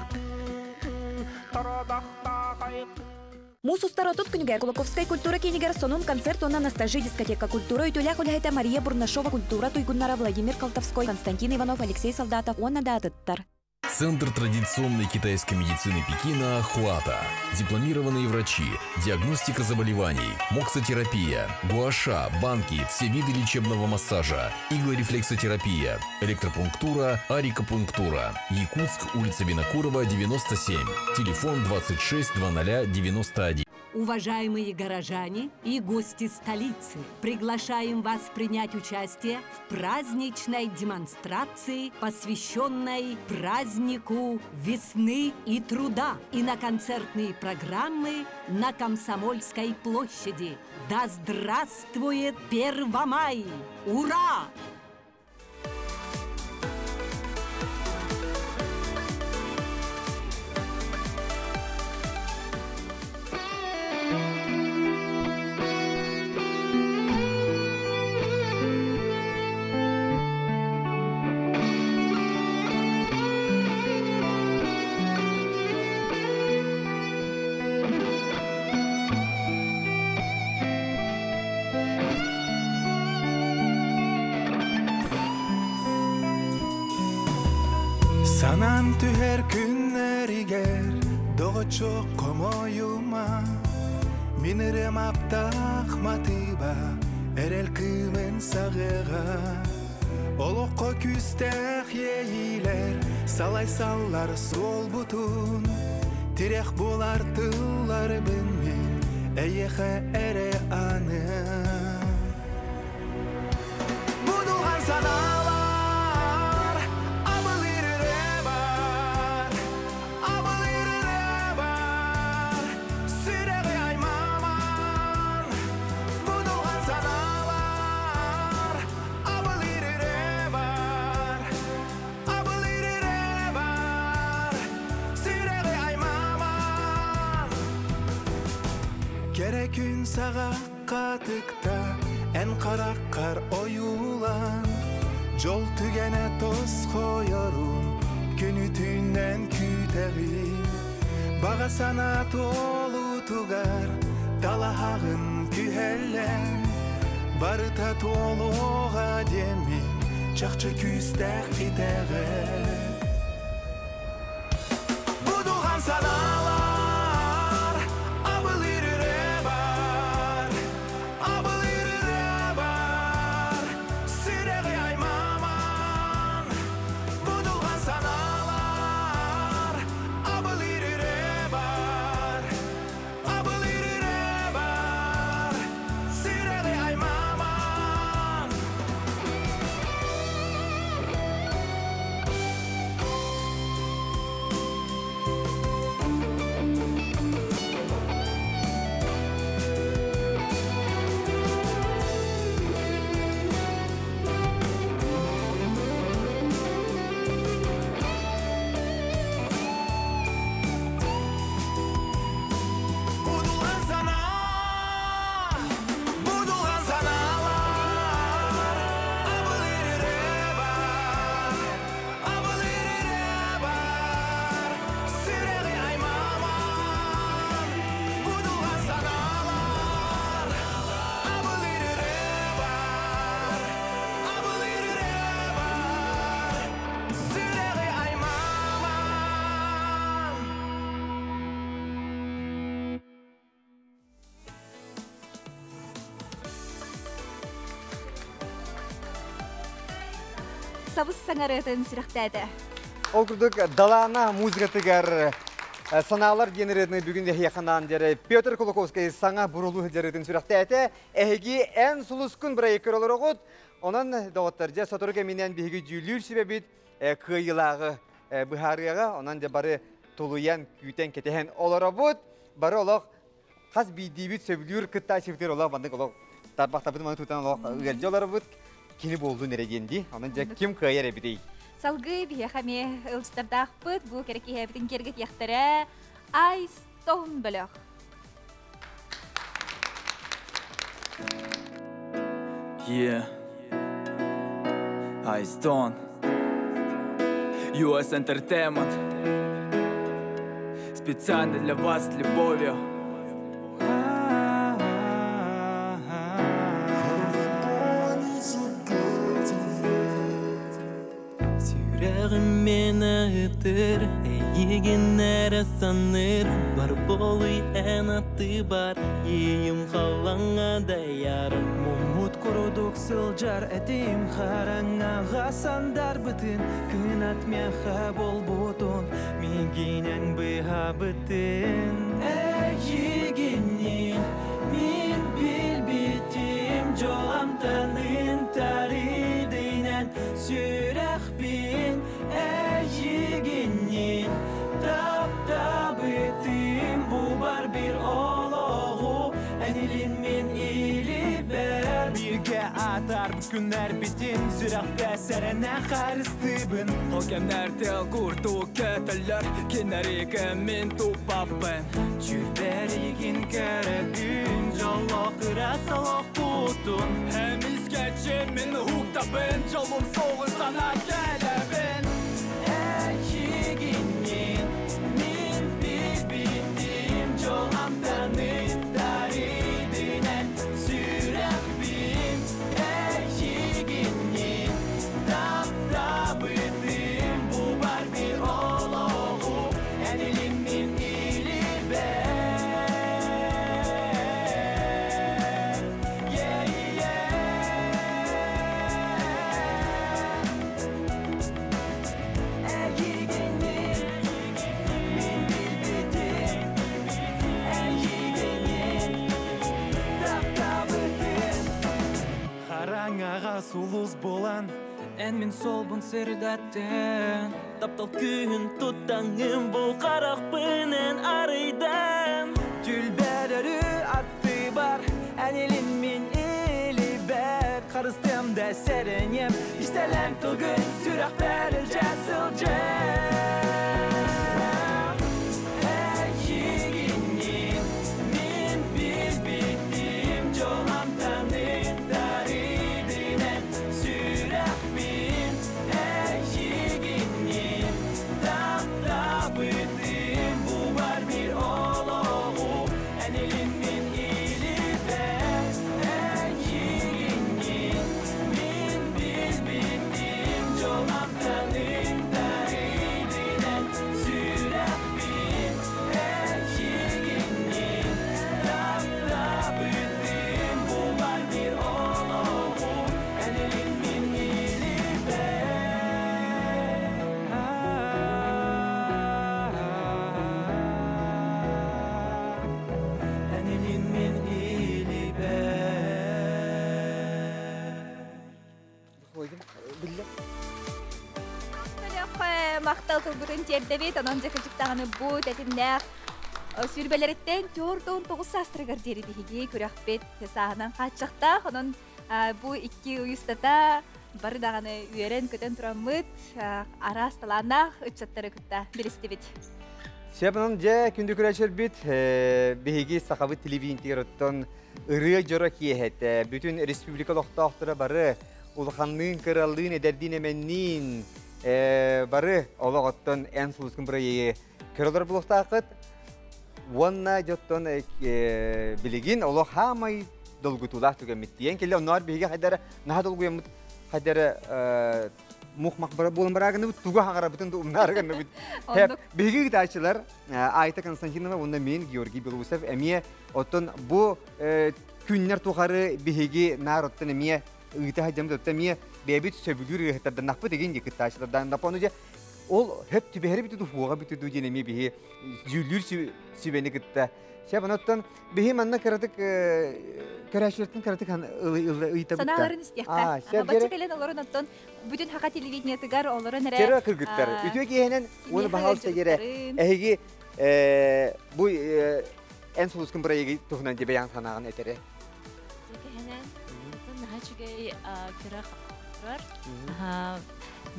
Муус устар 30 күнүгэр Кулаковскай культура киинигэр сонун концерт уонна Ностальжи дискотека культура үтүөлээх үлэһитэ Мария Бурнашова культура туйгуннара Владимир Колтовской, Константин Иванов, Алексей Солдатов уонна да атыттар. Центр традиционной китайской медицины Пекина «Хуата». Дипломированные врачи, диагностика заболеваний, моксотерапия, гуаша, банки, все виды лечебного массажа, иглорефлексотерапия, электропунктура, арикопунктура. Якутск, улица Винокурова, 97. Телефон 26 00 91. Уважаемые горожане и гости столицы, приглашаем вас принять участие в праздничной демонстрации, посвященной празднику весны и труда, и на концертные программы на Комсомольской площади. Да здравствует Первомай! Ура! Санан түһэр күннэригэр доҕоччук хомойума Мин ырыам аптаах матыыба эрэл кыымын саҕыаҕа Олоххо күүстээх иэйиилэр салайсаллар суолбутун Тирэх буолар тылларбын мин эйиэхэ эрэ аныам Будулҕан санаалар абылыыр ырыа бар, абылыыр ырыа бар, сүрэҕи аймааман. Будулҕан санаалар абылыыр ырыа бар, абылыыр ырыа бар, сүрэҕи аймааман. Кэрэ күн саҕахха тыкта, эн хараххар ойуулан, Жол түгэнэ тосхойорун, күнү түүннэн күүтэҕин. Баҕа санаа туолуутугар, талаһаҕын күһэллэн, Барыта туолуоҕа диэммин, чахчы күүстээх итэҕэл. Будулҕан санаалар, абылыыр ырыа бар, абылыыр ырыа бар, сабыс саҥарыатын сүрэхтээтэ. Ол курдук Далаана музыкатыгар санаалар диэн ырыаны бүгүн эһиэхэ дьэрэ Петр Кулаковскай саҥа бурулуу сылдьарытын сүрэхтээтэ. Эһиги эн сулускун бырайык көрөлөрөҕүт. Онон доҕоттор дьэ сотору кэминэн биһиги дьүүллүүр сүбэбит кыайыылааҕы быһаарыаҕа. Онон дьэ бары тулуйан, күүтэн, кэтэһэн олоробут. Бары олох хас биирдиибит сөбүлүүр кыттааччыбытыгар олох маннык олох тарбахтарбытын маны тутан олох ыалдьа олоробут. Кини буоллун эрэ диэн дии. Онон дьэ ким кыайар эбитий? Салгыы биһиэхэ эмиэ ылдьыттардаахпыт, бу кэрэ киэһэбитин киэргэтиэхтэрэ Айстон бөлөх. Yeah. Айстон. US Entertainment. Специально для вас с любовью. Сүрэҕим миэнэ ытыр, эйигин эрэ саныыр, Бар буолуй эн аттыбар, иэйим халлаҥҥа дайар. Муммут курдук сылдьар этим, хараҥаҕа сандарбытын, Кынат миэхэ буолбутун, миигинэн быһабытын. Эйигиннин мин билбитим, дьол амтанын тарыдыйнан, Сүрэхпин эйигиннин таптабытым, бу бар бир олоҕу эн илин мин илибэр. Бииргэ атар күннэрбитин сүрэхпэ сэрэнэ харыстыыбын. Ол кэмнэр тыл курдук көтөллөр, киннэригэ мин туппаппын. Чүрбэригин көрөбүн, дьоллоох ыра солохпутун. Эмискэччи мин уһуктабын, дьолум суоҕун сана кэлэбин. Эйигиннин мин билбитим, дьол амтанын тарыйдынан, Сүрэхпин эйигиннин таптабытым, бу бар бир олоҕу эн илин мин илибэр. Yeah, yeah. Эйигиннин мин билбитим, эйигиннин таптабытым. Хараҥаҕа сулус буолан, эн мин суолбун сырдаттың. Таптал күүһүн туттаҥҥын, бу харахпын эн арыйдың. Түлбэлэри аттыбар, эн илин мин илибэр. Харыстыам да сэрэниэм, кистэлэҥ тылгын сүрэхпэр илдьэ сылдьыам. Эйигиннин мин билбитим, дьол амтанын тарыйдынан, Сүрэхпин эйигиннин таптабытым, бу бар бир олоҕу эн илин мин илибэр. Эйигиннин мин билбитим, дьол амтанын тарыйдынан, Сүрэхпин эйигиннин таптабытым, бу бар бир олоҕу эн илин мин илибэр. Эн илин мин илибэр. Бөлөх махтал тылбытын тиэрдэбит, онон дьэ кырдьык бу тэтимнээх сүүрбэлэриттэн 49 саастарыгар диэри биһиги күрэхпит сааһынан хааччахтаах, онон бу икки ый устата бары даҕаны үөрэн-көтөн тураммыт араас талааннаах ыччаттары кытта билистибит. Сөп дьэ күндү көрөөччүлэрбит, биһиги сахабыт телевидениетигэр оттон ырыа дьоро киэһэтэ бүтүн республика олохтоохторо бары улаханныын, кыралыын, эдэрдиин, эмэнниин бары олох оттон эн сулускун бырайыгы көрөлөр булуохтааххыт. Уонна дьоттон билигин олох хаамай долгутуулаах түгэммит тиийэн кэллэ. Онноор биһиги хайдара наһаа долгуйаммыт хайдара мух-мах буолан бараагыныбыт тугу хаҥарабытын да умнаарыгынныбыт. Биһиги ыытааччылар Айта Константинова уонна мен Георгий Белоусов эмиэ оттон бу күннэр тухары биһиги наар оттон эмиэ ыыта сылдьаммыт оттон эмиэ бэйэбит сөбүлүүр ырыаһыттарданнахпыт игин дии кыттааччылардааннаппа ону дьэ ол хөп түбэһэри бүтү хуоҕа бүтү дуу диэн эмиэ биһи дьүүллүүр сүбэни кытта Сөп, оноттон биһи манна кыратык көрөөччүлэртэн кыратык ыйытабыт. Санааларын истиэххэ. Бачча кэлэн олорон оттон бүтүн хака телевидениетыгар олорон эрэ. Кэрэ кыргыттар. Үтүө киэһэнэн уону баһаалыста диэрэ. Эһиги бу эн сулускун бырайыгы туһунан дии бэйэҥ санааҕын этэрэ. Киэһэнэн наһаа үчүгэй күрэх турар.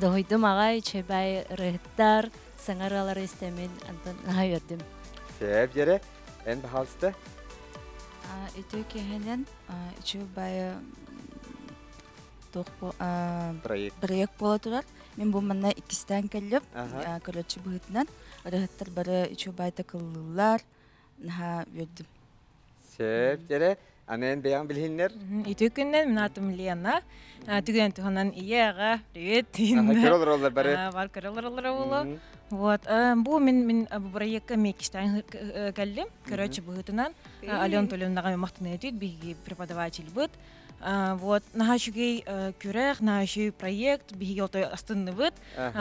Доһуйдум аҕай, үчүгэй ырыһыттар, саҥа ырыалары истэмин антон наһаа үөрдүм. Сөп дьэрэ, эн баһаалыста. Үтүө киэһэнэн үчүгэй баайы туох проект проект буола турар. Мин бу манна иккистээн кэллим. Көрөөччү быһыытынан ырыһыттар бары үчүгэй баайда кыллыыллар. Наһаа үөрдүм. Сөп дьэрэ, аны эн бэйэҥ билиһиннэр. Үтүө күннэн, мин аатым Лена. Түгэн туһунан ийэ, аҕа, привет. Көрө олороллор бары. Бар көрө олороллор буолуо. Вот, бу мин мин бу проекка миэккистэн кэллим. Көрөөччү быһыытынан Алена Анатольевнаҕа махтаныытыт биһиги преподавательбыт. Вот, наһаа үчүгэй күрэх, наһаа үчүгэй проект, биһиги отой астынныбыт.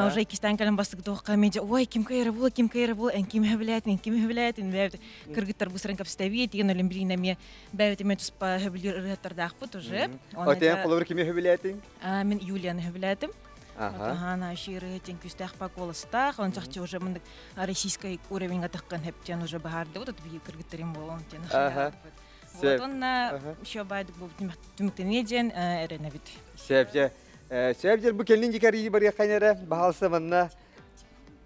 Уже иккистээн кэлэн бастык туохха мен ой, ким кайра бул, ким кайра бул, эн ким хөбүлээтин, эн ким хөбүлээтин, бэбит кыргыттар бусыран кэпсэтэбит, деген өлөн билиин эмиэ бэбит эмиэ туспа хөбүлүүр ырыһаттардаахпыт уже. Отен холобур кими хөбүлээтиң? Мен Юлияны хөбүлээтим. Ага, наша ырыһытын күстээх паколастаах, он чахчы уже мындык российской уровеньга тахкан хептен уже баһарды, вот это биһи кыргыттарым болон тен. Вот онна еще байдык бу түмүктэние диэн эрэнэбит. Сөп, сөп жер бу кэллин дикарии барыаххан эрэ, баһалса манна.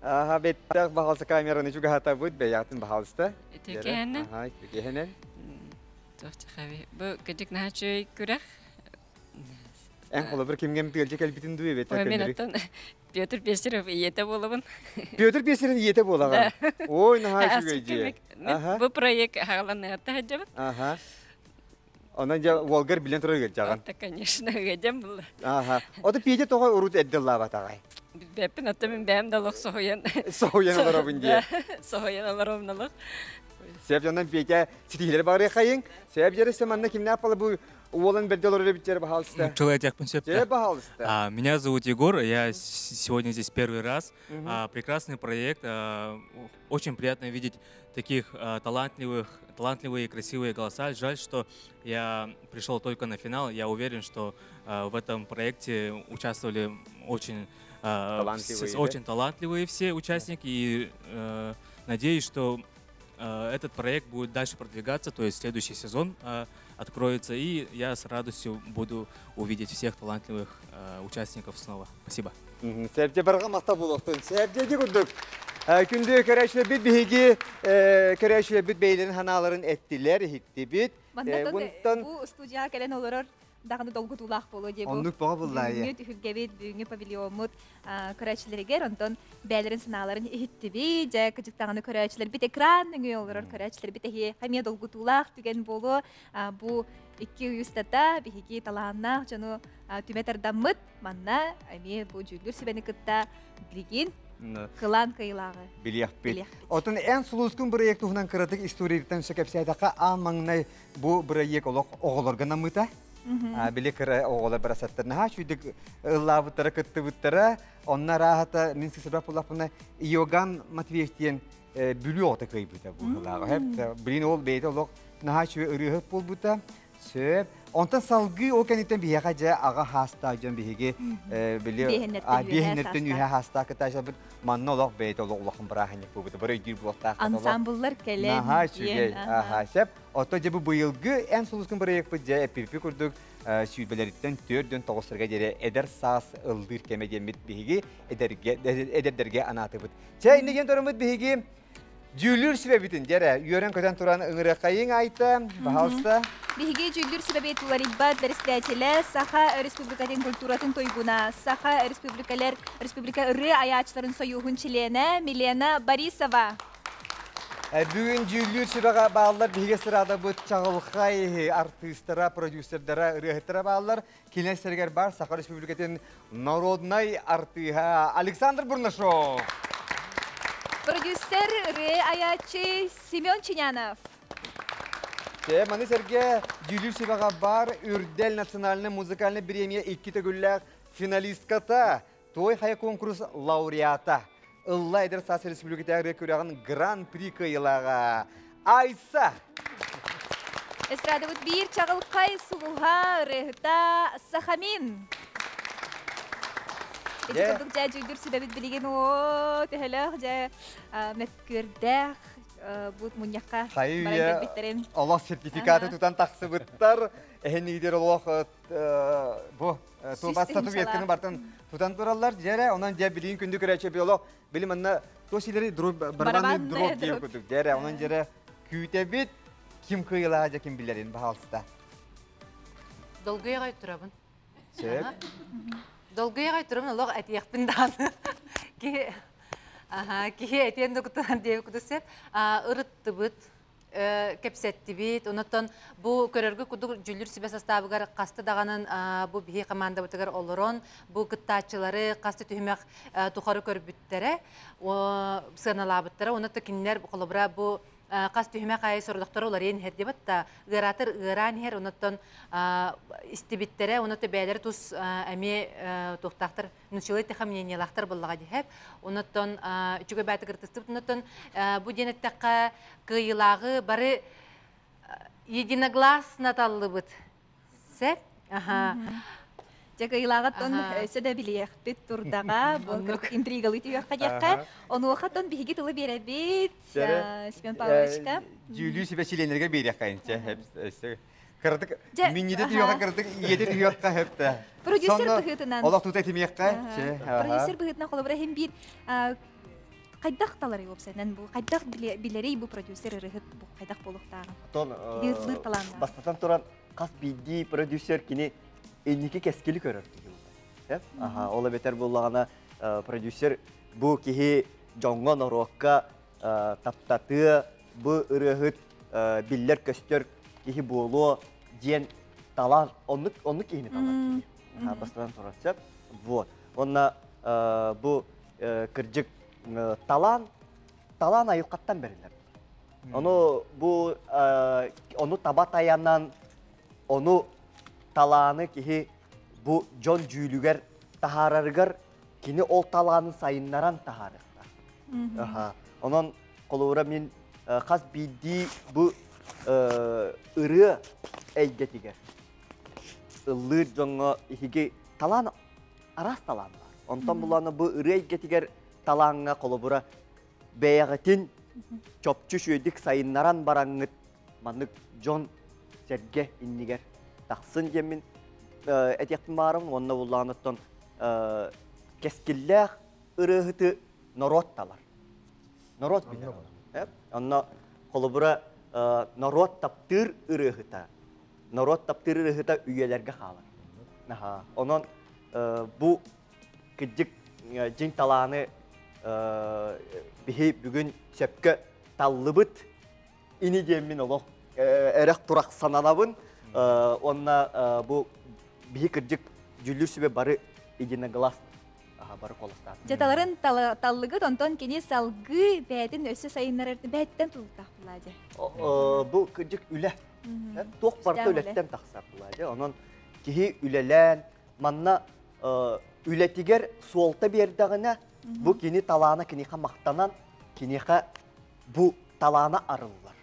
Аха, беттэх баһалса камераны чугаһатабыт, бэйэҕитин баһалыста. Үтүкэһэнэн. Аха, үтүкэһэнэн. Туох Бу кыдьык наһаа үчүгэй күрэх. Эн холобур кимҥэ тыалдьа кэлбитин дуу эбэтэр Ой, мен оттон Петр Пестеров ийэтэ буолабын. Петр Пестеров ийэтэ буолаҕын. Ой, наһаа үчүгэй дьиэ. Бу проект хааланыата сылдьабын. Аха. Онон дьэ уолгар билэн турар ыалдьаҕын. Это, конечно, ыалдьам булла. Аха. Ото Петя тоҕо урут эрдэллаабатаҕай? Билбэппин, ото мин бэйэм да олох соһуйан. Соһуйан олоробун дии. Соһуйан олоробун олох. Сөп дьоннон Петя ситиһилери барыахайыҥ. Сөп дьэрэ манна кимнээх бала бу Уолан бэрде олорор эбиттэр, пожалуйста. Человек Че, пожалуйста. Меня зовут Егор, я сегодня здесь первый раз. Прекрасный проект, очень приятно видеть таких талантливых, талантливые и красивые голоса. Жаль, что я пришел только на финал. Я уверен, что в этом проекте участвовали очень талантливые, да? очень талантливые все участники. И надеюсь, что этот проект будет дальше продвигаться, то есть следующий сезон откроется, и я с радостью буду увидеть всех талантливых участников снова. Спасибо. Сәбде барға мақта болуқтын. Сәбде де күрдік. Күнді көрәшілер бит биһиги көрәшілер бит бейлерин ханааларын эттилер, иһиттибит. Манна бу студияға кэлэн олорор даҕаны долгутуулаах буолуо дии бу. Оннук бөҕө буллаа. Бүгүҥҥү түһүлгэбит, бүгүҥҥү павильоммут көрөөччүлэригэр онтон бэйэлэрин санааларын иһиттибит, дьэ кыдьык даҕаны көрөөччүлэрбит экран нөҥүө олорор көрөөччүлэрбит эһиэ эмиэ долгутуулаах түгэн буолуо. Бу икки ый устата биһиги талааннаах дьону түмэ тардаммыт манна эмиэ бу дьүүллүүр сүбэни кытта билигин кылаан кыайыылааҕы билиэхпит. Отон эн сулускун бырайыак туһунан кыратык историятыттан өссө кэпсээтэххэ аан маҥнай бу бырайыак олох оҕолорго наммыта. Били кыра оҕолор барасаттар наһаа үчүгдүк ыллаабыттара, кыттыбыттара. Онно арааһата мин сысырбах буллахпына Иоганн Матвеев диэн Бүлүү оҕото кыайбыта быһыылааҕа. Билин ол бэйэтэ олох наһаа үчүгэй ырыаһыт буолбута. Сөп. Онтон салгыы ол кэнниттэн биһиэхэ дьэ аҕа хаастаах дьон биһиги били биэһиннэртэн үһэ хаастаах кытаачалбыт манна олох бэйэтэ олох улахан бырааһынньык буолбута. Бары өйдүүр буолуохтаах. Ансамбллар кэлэн. Наһаа үчүгэй. Аха, сөп. Оттон дьэ бу быйылгы эн сулускун бырайыакпыт дьэ эппиппи курдук сүүрбэлэриттэн төрдүн тоҕустарга диэри эдэр саас ыллыыр кэмэ диэммит биһиги эдэргэ эдэрдэргэ анаатыбыт. Чэ, иннигин туруммут биһиги дьүүллүүр сүбэбитин дьэрэ үөрэн-көтөн туран ыҥырыаххайыҥ Айта, пожалуйста. Биһиги дьүүллүүр сүбэбит уларыйбат бэрэссэдээтэлэ Саха Республикатын культуратын туйгуна, Саха Республикалар Республика ырыа айааччыларын сойууһун чилиэнэ Милена Борисова. Бүгүн дьүүллүүр сүбэҕэ бааллар биһиги сыраадабыт чаҕылхай артыыстара, продюсердара, ырыаһыттара бааллар. Кинилэр сиригэр бар Саха Республикатын народнай артыыһа Александр Бурнашов. Продюсер ырыа айааччы Семен Чинянов. Те маны сэргэ дьүүлүүр сүбэҕэ бар Үрдэл национальнай музыкальнай бириэмийэ икки төгүллээх финалистката, Той хайа конкурс лауреата, Ылла эдэр саас республикатааҕы күрэҕин гран-при кыайыылааҕа Айса. Эстрадабыт биир чаҕылхай сулуһа ырыаһыта Сахамин. Ити курдук дьэ дьүйдүр сүбэбит билигин оо төһөлөөх дьэ мөккүөрдээх бу мунньахха баран кэлбиттэрин. Олох сертификаты тутан тахсыбыттар. Эһин олох бу тулбас статуэтканы бартан тутан тураллар. Дьэрэ, онон дьэ билигин күндү көрөөччү биолог билим манна туос илери барабанный дроп диэн курдук. Дьэрэ, онон дьэрэ күүтэбит. Ким кыайылаha дьэ ким билэрин баһаалыста. Долгуйа турабын. Сөп. Долгуйа турабын олох этиэхпин даҕаны. Киһи киһи этиэн да кутан диэбит кудук сөп. Ырыттыбыт, кэпсэттибит. Онотон бу көрөргө кудук дьүллүр сүбэ састаабыгар хаста даҕанын бу биһи командабытыгар олорон бу кыттааччылары хаста түһүмэх тухары көрбүттэрэ, сыаналаабыттара. Оното кинилэр холобура бу хас түһүмэх аайы сорудахтары уларыйан иһэр диэбит да ыараатар ыараан иһэр, онотон истибиттэрэ, оното бэйэлэрэ тус эмиэ туохтаахтар нучилай техомнениялаахтар буоллаҕа диһэп. Онотон үчүгэй бааты кыртыстыбыт, онотон бу диэн эттэххэ кыайыылааҕы бары единогласно таллыбыт. Сеп? Аха. Дьэ кыйылааҕыттан өссө да билиэхпит турдаҕа, бу интригалы түһүөххэ диэххэ. Онуохаттан биһиги тылы биэрэбит, Семен Павловичка. Дьүүлүү сүбэ чилиэннэргэ биэриэххэ инчэ. Кыратык минньити түһүөххэ, кыратык ийэти түһүөххэ хөптө. Продюсер быһыытынан. Олох тута этимиэххэ. Продюсер быһыытынан холобура иһин биир хайдах таларый уопсайынан бу хайдах билэрий бу продюсер ырыһыт бу хайдах буолуохтааҕын. Тон бастатан туран хас биирдии продюсер кини инники кэскили көрөр киһи буолар. Аха, ол эбэтэр буоллаҕына продюсер бу киһи дьоҥҥо норуокка таптатыа, бу ырыаһыт биллэр-көстөр киһи буолуо диэн талан, оннук оннук киһини талар киһи. Бастатан турар сөп. Вот. Онна бу кырдьык талаан талаан айылҕаттан бэриллэр. Ону бу ону таба тайанан ону талааны киһи бу дьон дьүүлүгэр таһаарарыгар кини ол талаанын сайыннаран таһаарыахтаах. Онон холобура мин хас биирдии бу ырыа эйгэтигэр ыллыыр дьоҥҥо иһиги талаан араас талаан бар. Онтон булааны бу ырыа эйгэтигэр талааҥҥа холобура бэйэҕитин чопчу үчүгэйдик сайыннаран бараҥҥыт маннык дьон сэргэ иннигэр тахсын диэммин этиэхпин баарым уонна буллаҕыттан кэскиллээх ырыаһыты норуот талар. Норуот билэр. Онно холобура норуот таптыыр ырыаһыта, норуот таптыыр ырыаһыта үйэлэргэ хаалар. Онон бу кырдьык дьиҥ талааны биһи бүгүн сөпкө таллыбыт ини диэммин олох эрэх турах сананабын. Онна бу биһи кырдьык дьүллүүр сүбэ бары единогласно бары колостаат. Дьаталарын таллыгыт, онтон кини салгыы бээтин өссө сайыннарар бэттен тулуктаах буладе. Бу кырдьык үлэ. Туох барыта үлэттэн тахсар буладе. Онон киһи үлэлээн, манна үлэтигэр суолта биэрдэҕинэ, бу кини талаана киниэхэ махтанан, киниэхэ бу талаана арыллар.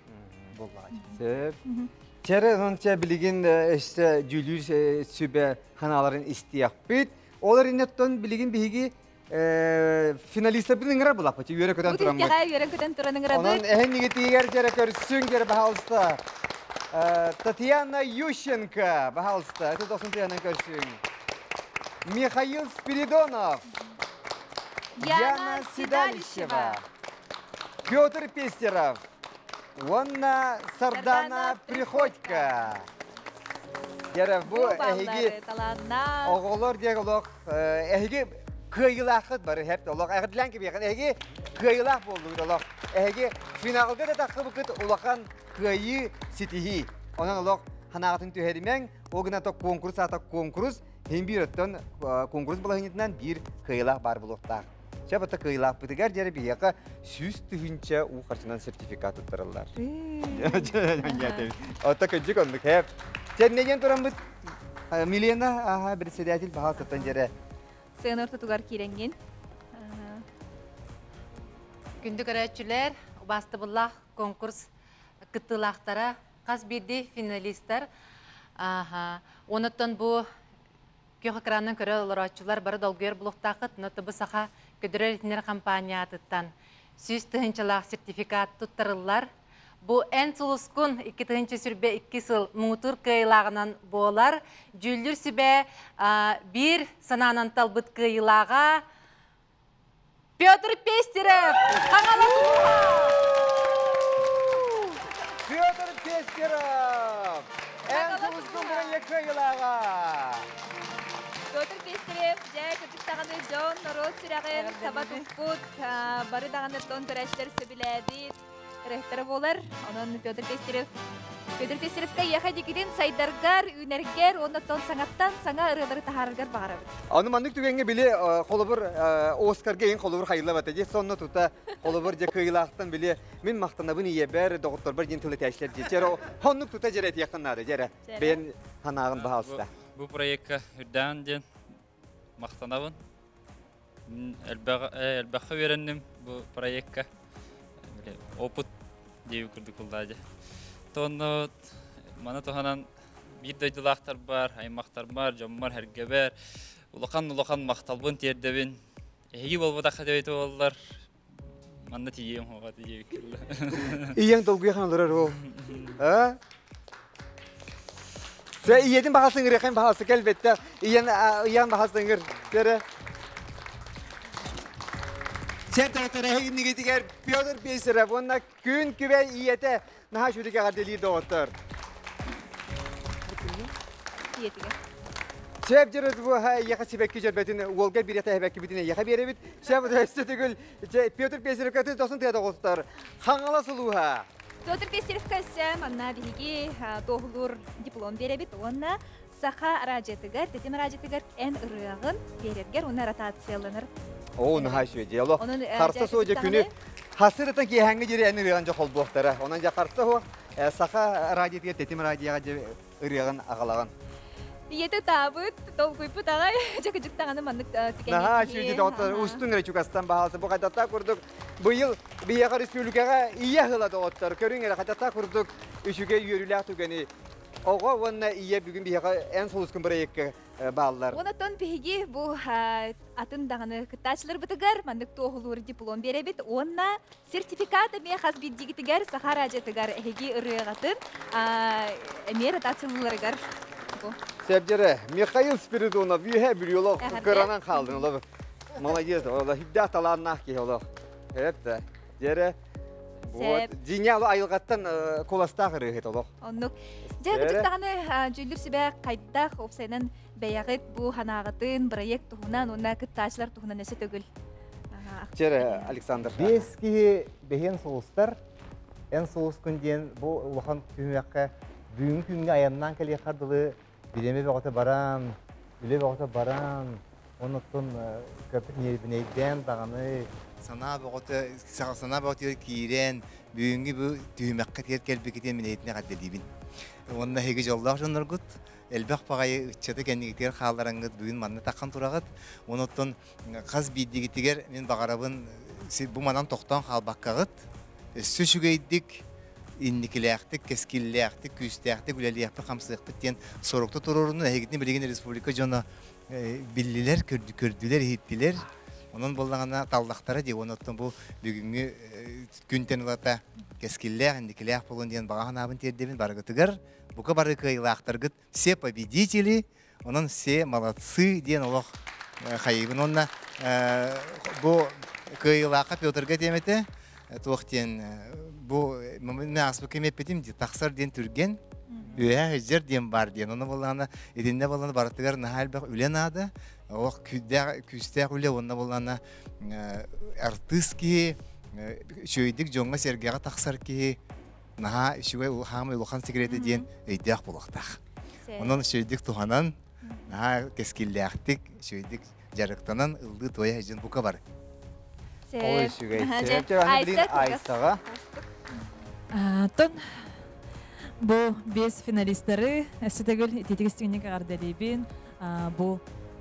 Сөп. Чэрэ, онча билигин өссө дьүүлүүр сүбэ ханааларын истиэхпит. Ол эриннеттон билигин биһиги финалистарбын ыҥырар булаппыт. Үөрэ көтөн тураммыт. Үөрэ көтөн туран ыҥырабыт. Онон эһин нигитигэр дьэрэ көрсүн дьэрэ баһалыста. Татьяна Ющенко, баһалыста. Это досын тыянан көрсүн. Михаил Спиридонов. Яна Седалищева. Петр Пестеров. Уонна Сардана Приходько. Дьэрэ бу эһиги оҕолор диэг олох эһиги кыайыылааххыт бары хэп олох эҕэрдэлээн кэбиэхин эһиги кыайыылаах буоллугут олох эһиги финалга да таххыбыкыт улахан кыайыы ситиһии. Онон олох ханаҕатын түһэримэҥ, ол гына то конкурс аата конкурс, хин биир өттөн конкурс балаһынньытынан биир кыайыылаах баар буолуохтаах. Сөп ата кыйлааппытыгар дьэрэ биһиэхэ 100 000 уу харчынан сертификат туттараллар. Ота кыдьык оннук хэп. Чэннеген тураммыт Милена аха председатель баха сатан дьэрэ. Сыана ортотугар киирэҥҥин. Күндү көрөөччүлэр, убаастабыллаах конкурс кыттыылаахтара, хас биирдии финалистар. Аха. Онуттан бу күөх экранынан көрө олорооччулар бары долгуйар булуктаахыт, но бу Саха көдөрөр итинер компаниятыттан 100 000-лаах сертификат туттарыллар. Бу эн сулускун 2022 сыл муҥутуур кыайыылааҕынан буолар. Дьүүллүүр сүбэ биир санаанан талбыт кыайыылааҕа Петр Пестерев! Хаҥалас Петр Пестеров! Эн сулускун бырайыак кыайыылааҕа! Петр Пестерев, дьэ, кырдьык даҕаны дьон, норуот сүрэҕин таба туппут, бары даҕаны тон көрөөччүлэр сөбүлээбит ырыһыттара буолар. Онон Петр Пестерев Петр Пестеревка эйиэхэ дикитин сайдаргар, үүнэргэр уонна тон саҥаттан саҥа ырыалары таһаараргар баҕарабыт. Аны маннык түгэҥҥэ били холобур Оскарга ең холобур хайыллабата дии сонно тута холобур дьэ кыайыылаахтан били мин махтанабын ийэбэр доҕотторбор диэн тыл этээчилэр дии чэр оннук тута дьэрэ этиэххин наада дьэрэ бэйэн санааҕын баһаалыста. Бу проекка үрдээн диэн махтанабын. Элбэххэ үөрэнним бу проекка. Опыт диэби курдук буллаа Тонно маны туһанан биир дойдулаахтар бар, аймахтар бар, дьоммор, хэргэбэр улахан улахан махталбын тиэрдэбин. Эһиги болбатахха дөйті боллар. Манна тиийиэм хоға тиийэбиккилла. Ийэҥ долгуйахан олорор ол. А? Сэ ийэтин баҕасыҥыр, ехен баҕасы кэлбетте. Ийэн ийэн баҕасыҥыр. Тере. Сен иннигитигэр Петр Пестеров уонна күн күбэй ийэтэ наһаа шүрүкэ эҕэрдэлиир доҕоттор. Ийэтигэр. Сеп жерет бу яха сибекки жербетин уолга бирете хебекки битин яха беребит. Сеп өстө Петр Пестеров каты досын тыада доҕоттор. Хаҥалас улууһа. Петр Пестеревка өссө манна биһиги туоһулуур диплом беребит уонна Саха радиотыгар, Тэтим радиотыгар эн ырыаҕын берергер уонна ротацияланар. Оо, наһаа үчүгэй дьиэ. Харса суо күнү хасырытан киэһэҥҥи диэри эн ырыаҕын дьэ холбуохтара. Онон дьэ харса суох Саха радиотыгар, Тэтим радиоҕа дьэ ырыаҕын аҕалаҕын. Ийэтэ таабыт, толкуйпут аҕай, дьэ даҕаны маннык түгэн. Наһаа үчүгэй доҕоттор, устун эрэ чугастан баһаалса. Бу хайдахтаах курдук быйыл биһиэхэ республикаҕа ийэ сыла доҕоттор. Көрүҥ эрэ хайдахтаах курдук үчүгэй үөрүүлээх түгэни. Оҕо уонна ийэ бүгүн биһиэхэ эн сулускун бырайыакка бааллар. Онотон биһиги бу атын даҕаны кыттааччыларбытыгар маннык туоһулуур диплом биэрэбит уонна сертификат эмиэ хас биирдиигитигэр Саха радиотыгар эһиги ырыаҕатын эмиэ ротациялыыларыгар бу. Сәбдере, Михаил Спиридонов үһэ бүлүолох кыранан хаалдын олох. Молодец, олох хидда талааннаах киһи олох. Эпте. Дере. Вот, дьиҥэ айылҕаттан куоластаах ырыаһыт олох. Оннук. Дьэ, кытык даҕаны дьүүллүүр сүбэ хайдах уопсайынан бэйэҕит бу ханаағытын, проект туһунан уонна кыттааччылар туһунан өссө төгүл. Чere, Александр. Биэс киһи бэһиэн сулустар, эн сулускун диэн бу улахан түһүмэххэ бүгүҥҥү күҥҥэ айаннаан кэлиэххэр дылы бириэмэ бөҕөтө баран, үлэ бөҕөтө баран, онуттан кырдык ньиэрбинэйдээн даҕаны санаа бөҕөтө санаа бөҕөтүгэр киирэн бүгүҥҥү бу түһүмэххэ тиэр кэлбикитин мин эһитинэ эҕэрдэлиибин. Уонна эһиги дьоллоох дьонноргут элбэх баҕайы ыччаты кэннигитигэр хааллараңҥыт бүгүн манна таххан тураҕыт. Онуттан хас биирдигитигэр мин баҕарабын бу манан тохтоон хаалбаккаҕыт өссө үчүгэйдик инникилээхтик, кэскиллээхтик, күүстээхтик үлэлиэхпит, хамсыахпыт диэн сорукта туруорунун эһигитин билигин республика дьоно биллилэр, көрдүлэр, иһиттилэр. Онон буоллаҕына таллахтара дии, онон бу бүгүҥҥү күнтэн ылата кэскиллээх, инникилээх буолун диэн баҕа санаабын тиэрдэбин барыгытыгар. Бука бары кыайыылаахтаргыт все победители, онон все молодцы диэн олох хайыбын. Онна бу кыайыылаахха Петрга диэмете туох диэн бу мен ааспыкка эппитим ди тахсар диэн түргэн үөһэ сылдьар диэн бар диэн. Ону буоллаҕына итиннэ буоллаҕына барытыгар наһаа элбэх үлэ наада. Олох күүстээх үлэ уонна буоллаҕына артыыс киһи үчүгэйдик дьоҥҥо-сэргэҕэ тахсар киһи наһаа үчүгэй хаамай улахан секрети диэн өйдөөх буолуохтаах. Онон үчүгэйдик туһанан, наһаа кэскиллээхтик, үчүгэйдик дьарыктанан ыллыы туойа сылдьан бука бар. Ой, үчүгэй. Аны Айсаға. Тон бу бес финалисттары әсетегіл итетигистигинник агарделибин. Бу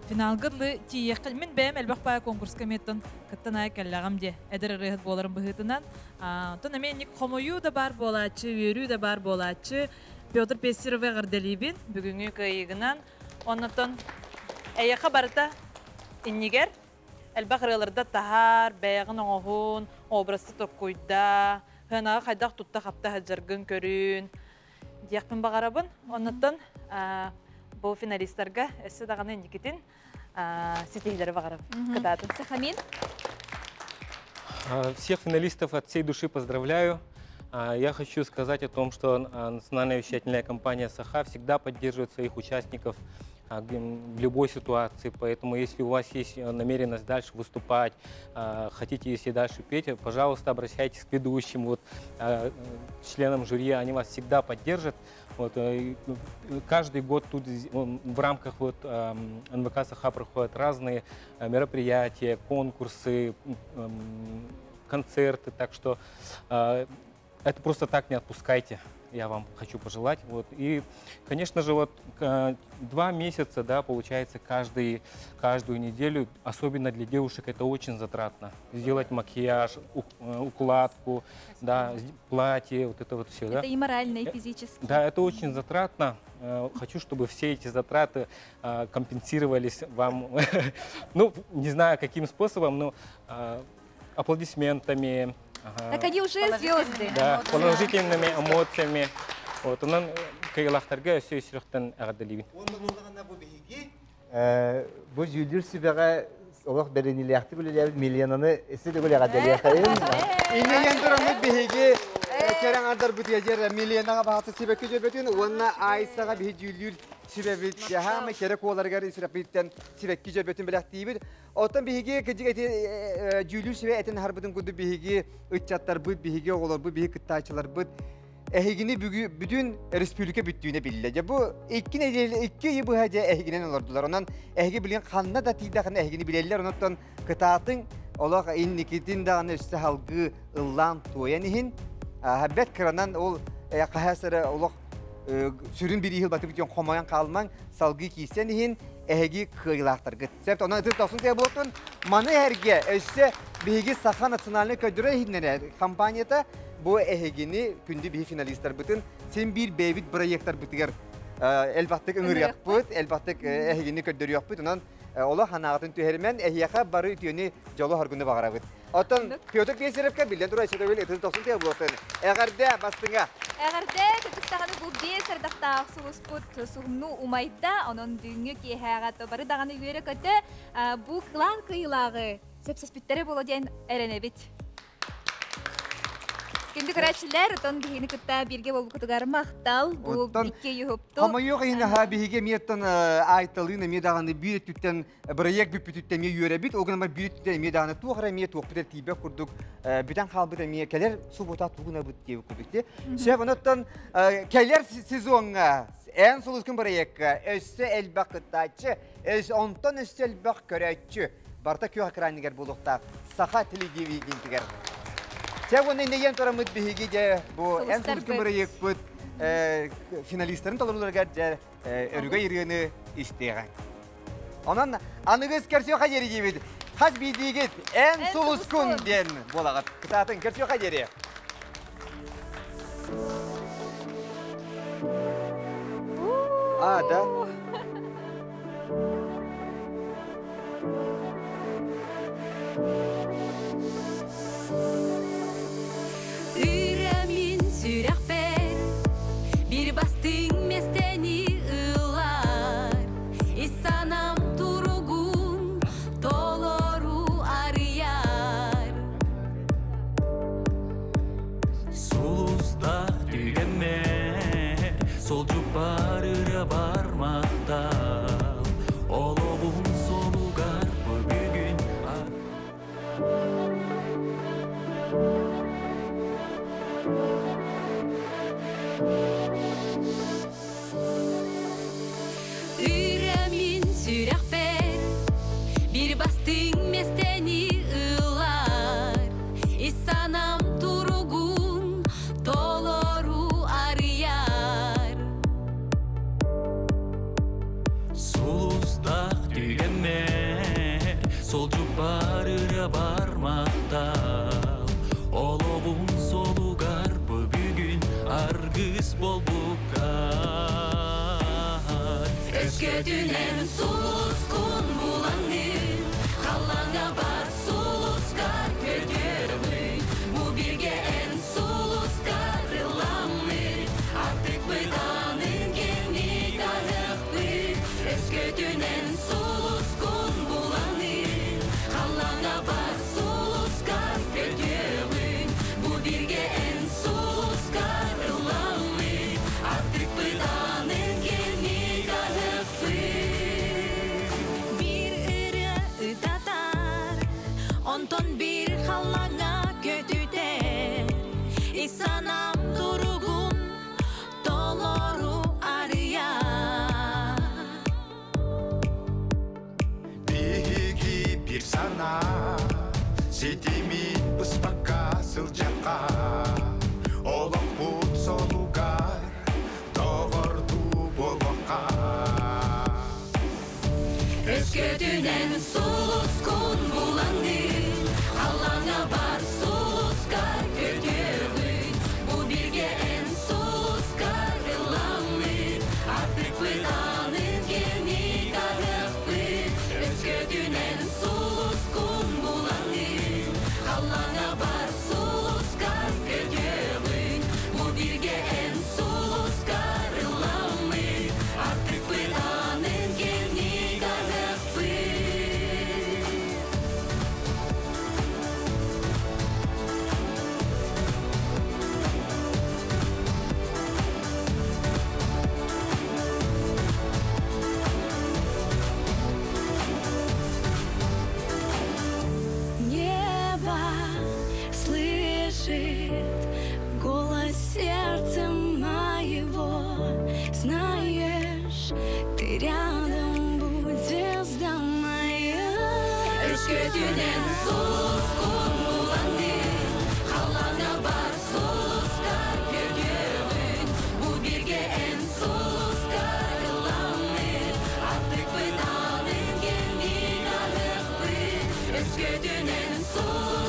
финалгыдлы тиеккил мен бэм элбэх баа конкурска меттон кыттан ай кэллэҕим де эдэр ырыһыт буоларым быһыытынан. Тон эме ник хомойуу да бар буолааччы, үөрүү да бар буолааччы. Петр Пестеровы агарделибин бүгүҥҥү кыайыгынан. Оннотон эйэхэ барыта иннигер элбэх ырыаларда таһаар, бэйэҕин оҥоһун, образты токкуйда, хыанаҕа хайдах тутта хапта сылдьаргын көрүн диэхпин баҕарабын. Оннуттан бу финалисттарга өссө даҕаны инникитин ситиһиилэри баҕарабын. Кытаатын. Сахамин. Всех финалистов от всей души поздравляю. Я хочу сказать о том, что национальная вещательная компания «Саха» всегда поддерживает своих участников в любой ситуации. Поэтому, если у вас есть намеренность дальше выступать, хотите, если дальше петь, пожалуйста, обращайтесь к ведущим, вот, членам жюри, они вас всегда поддержат. Вот, каждый год тут в рамках вот, НВК «Саха» проходят разные мероприятия, конкурсы, концерты, так что это просто так не отпускайте, я вам хочу пожелать. Вот. И, конечно же, вот 2 месяца, да, получается, каждую неделю, особенно для девушек, это очень затратно. Сделать макияж, укладку, да, платье, вот это вот все. Это да. И морально, и физически. Да, это очень затратно. Хочу, чтобы все эти затраты компенсировались вам, ну, не знаю, каким способом, но аплодисментами. Ага. Так они уже звезды. Да, положительными эмоциями. Вот, онан кыйлахтарга өсө сүрөхтөн агадалибин. Бу жүлдүр сүбэҕэ олох бэринилээхтик үлэлээбит Миленаны эссе төгүл эҕэрдэлиэхэйин. Иннеген тураммыт биһиги керен ардар бутуяжер Миленаға баһаты сибекки жөбөтүн, уонна Айсаға биһи дьүүллүүр сүбэбит яхама керек оларгар исрапиттен сибекки жөбөтүн билэхтиибит. Оттон биһиги кыдьык эти дьүүллүүр сүбэ этин харбытын курдук биһиги ыччаттарбыт, биһиги оҕолорбут, биһиги кыттааччыларбыт эһигини бүтүн республика бүттүүнэ биллэ. Дьэ бу 2 неделя 2 ый быһа дьэ эһигинэн олордулар. Онон эһиги билин ханна да тиийдэхинэ эһигини билэллэр. Онон кытаатын олох инникитин даҕаны өссө халгыы ыллаан туойан иһин. Хаббет кыранан ол хаһасара олох сүрүн бир иһил батып бүтүн хомойон хаалмаң салгыы киирсэн иһин эһиги кыайылаахтаргыт. Септ онон ытыт тохсун тыа буолтун маны эрге өссө биһиги Саха национальный көдүрэ иһиннэрэ компанията бу эһигини күндү биһи финалисттар бытын сен бир бэйбит проекттар бытыгар элбахтык ыҥырыахпыт, элбахтык эһигини көддөрүөхпүт. Онон олох ханаатын түһэрмен эһиэхэ бары үтүөнү дьолу хоргуну баҕарабыт. Оттон Петр Песеревке билен тура өсөтөбүл ытын тохсун тыа буолтун. Эҕэрдэ бастыҥа. Эҕэрдэ кытыктаҕаны бу бес ардахтаах сулуспут суһумну умайда, онон бүгүҥҥү киэһээҕэ бары даҕаны үөрэ көтө бу кылаан кыйылааҕы сөпсөспүттэре боло диэн эрэнэбит. Күндү көрөөччүлэр, отон биһигини кытта бирге болбукутугар махтал, бу икки юһупту. Хомойуох иһин аха биһиги эмиэттэн айталыын эмиэ даҕаны биир өттүттэн проект бүппүтүттэн эмиэ үөрэбит, ол гынан биир өттүттэн эмиэ даҕаны туох эрэ эмиэ туохпут тиийбэт курдук бүтэн хаалбыт эмиэ кэлэр субута тугунабыт диэбит курдук дии. Шеф, онуттан кэлэр сезоҥҥа эн сулускун проектка өссө элбэх кыттааччы, онтон өссө элбэх көрөөччү барта күөх экраныгар буолуохтаах Саха телевидениетигэр. Чэ, уонна иннеген тураммыт биһиги дьэ бу эн сулускун проектпыт финалисттарын толоруларыгар дьэ өрүгэ ырыаны истиэҕэҥ. Онон аныгыс көрсүөхэ диэри диибит. Хас биирдиигит эн сулускун диэн буолаҕыт. Кытаатын көрсүөхэ диэри. А, да? Үрамин сүрэхпэр бир бастыҥ местени ылар, Исанам туругун толору арыяр. Сулустах түгэммэр, солжук барыра бармактал, Ологум солугар бу бүгүн. Бар ырыа бар махтал Олоҕум суолугар бу бүгүн аргыс буолбуккар. Өскөтүнэн сулускун булаҥҥын, Халлааҥҥа бар сулускар көтүөҕүн. Бу бииргэ эн сулускар ылламмыт, Артыкпыт аанын киэҥник аһыахпыт. Өскөтүнэн сулускун булаҥҥын, Халлааҥҥа бар сулускар көтүөҕүн. Бу бииргэ эн сулускар ылламмыт, Артыкпыт аанын киэҥник аһыахпыт. Биир ырыа ытатар, онтон биир халлааҥҥа көтүтэр. Ис санаам туругун толору арыйар. Биһиги биир санаа ситими быспакка сылдьыахха Олохпут суолугар доҕордуу буолуохха. Өскөтүнэн сулускун булаҥҥын, Халлааҥҥа бар сулускар көтүөҕүн. Бу бииргэ эн сулускар ылламмыт, Артыкпыт аанын киэҥник аһыахпыт. Өскөтүнэн сулускун булаҥҥын, Халлааҥҥа бар сулускар көтүөҕүн. Бу бииргэ эн сулускар ылламмыт, Артыкпыт аанын киэҥник аһыахпыт. Небо слышит голос сердца моего. Знаешь, ты рядом, будь звезда моя. Өскөтүнэн сулускун булаҥҥын, Халлааҥҥа бар сулускар көтүөҕүн. Бу бииргэ эн сулускар ылламмыт, Артыкпыт аанын киэҥник аһыахпыт. Өскөтүнэн сулускун.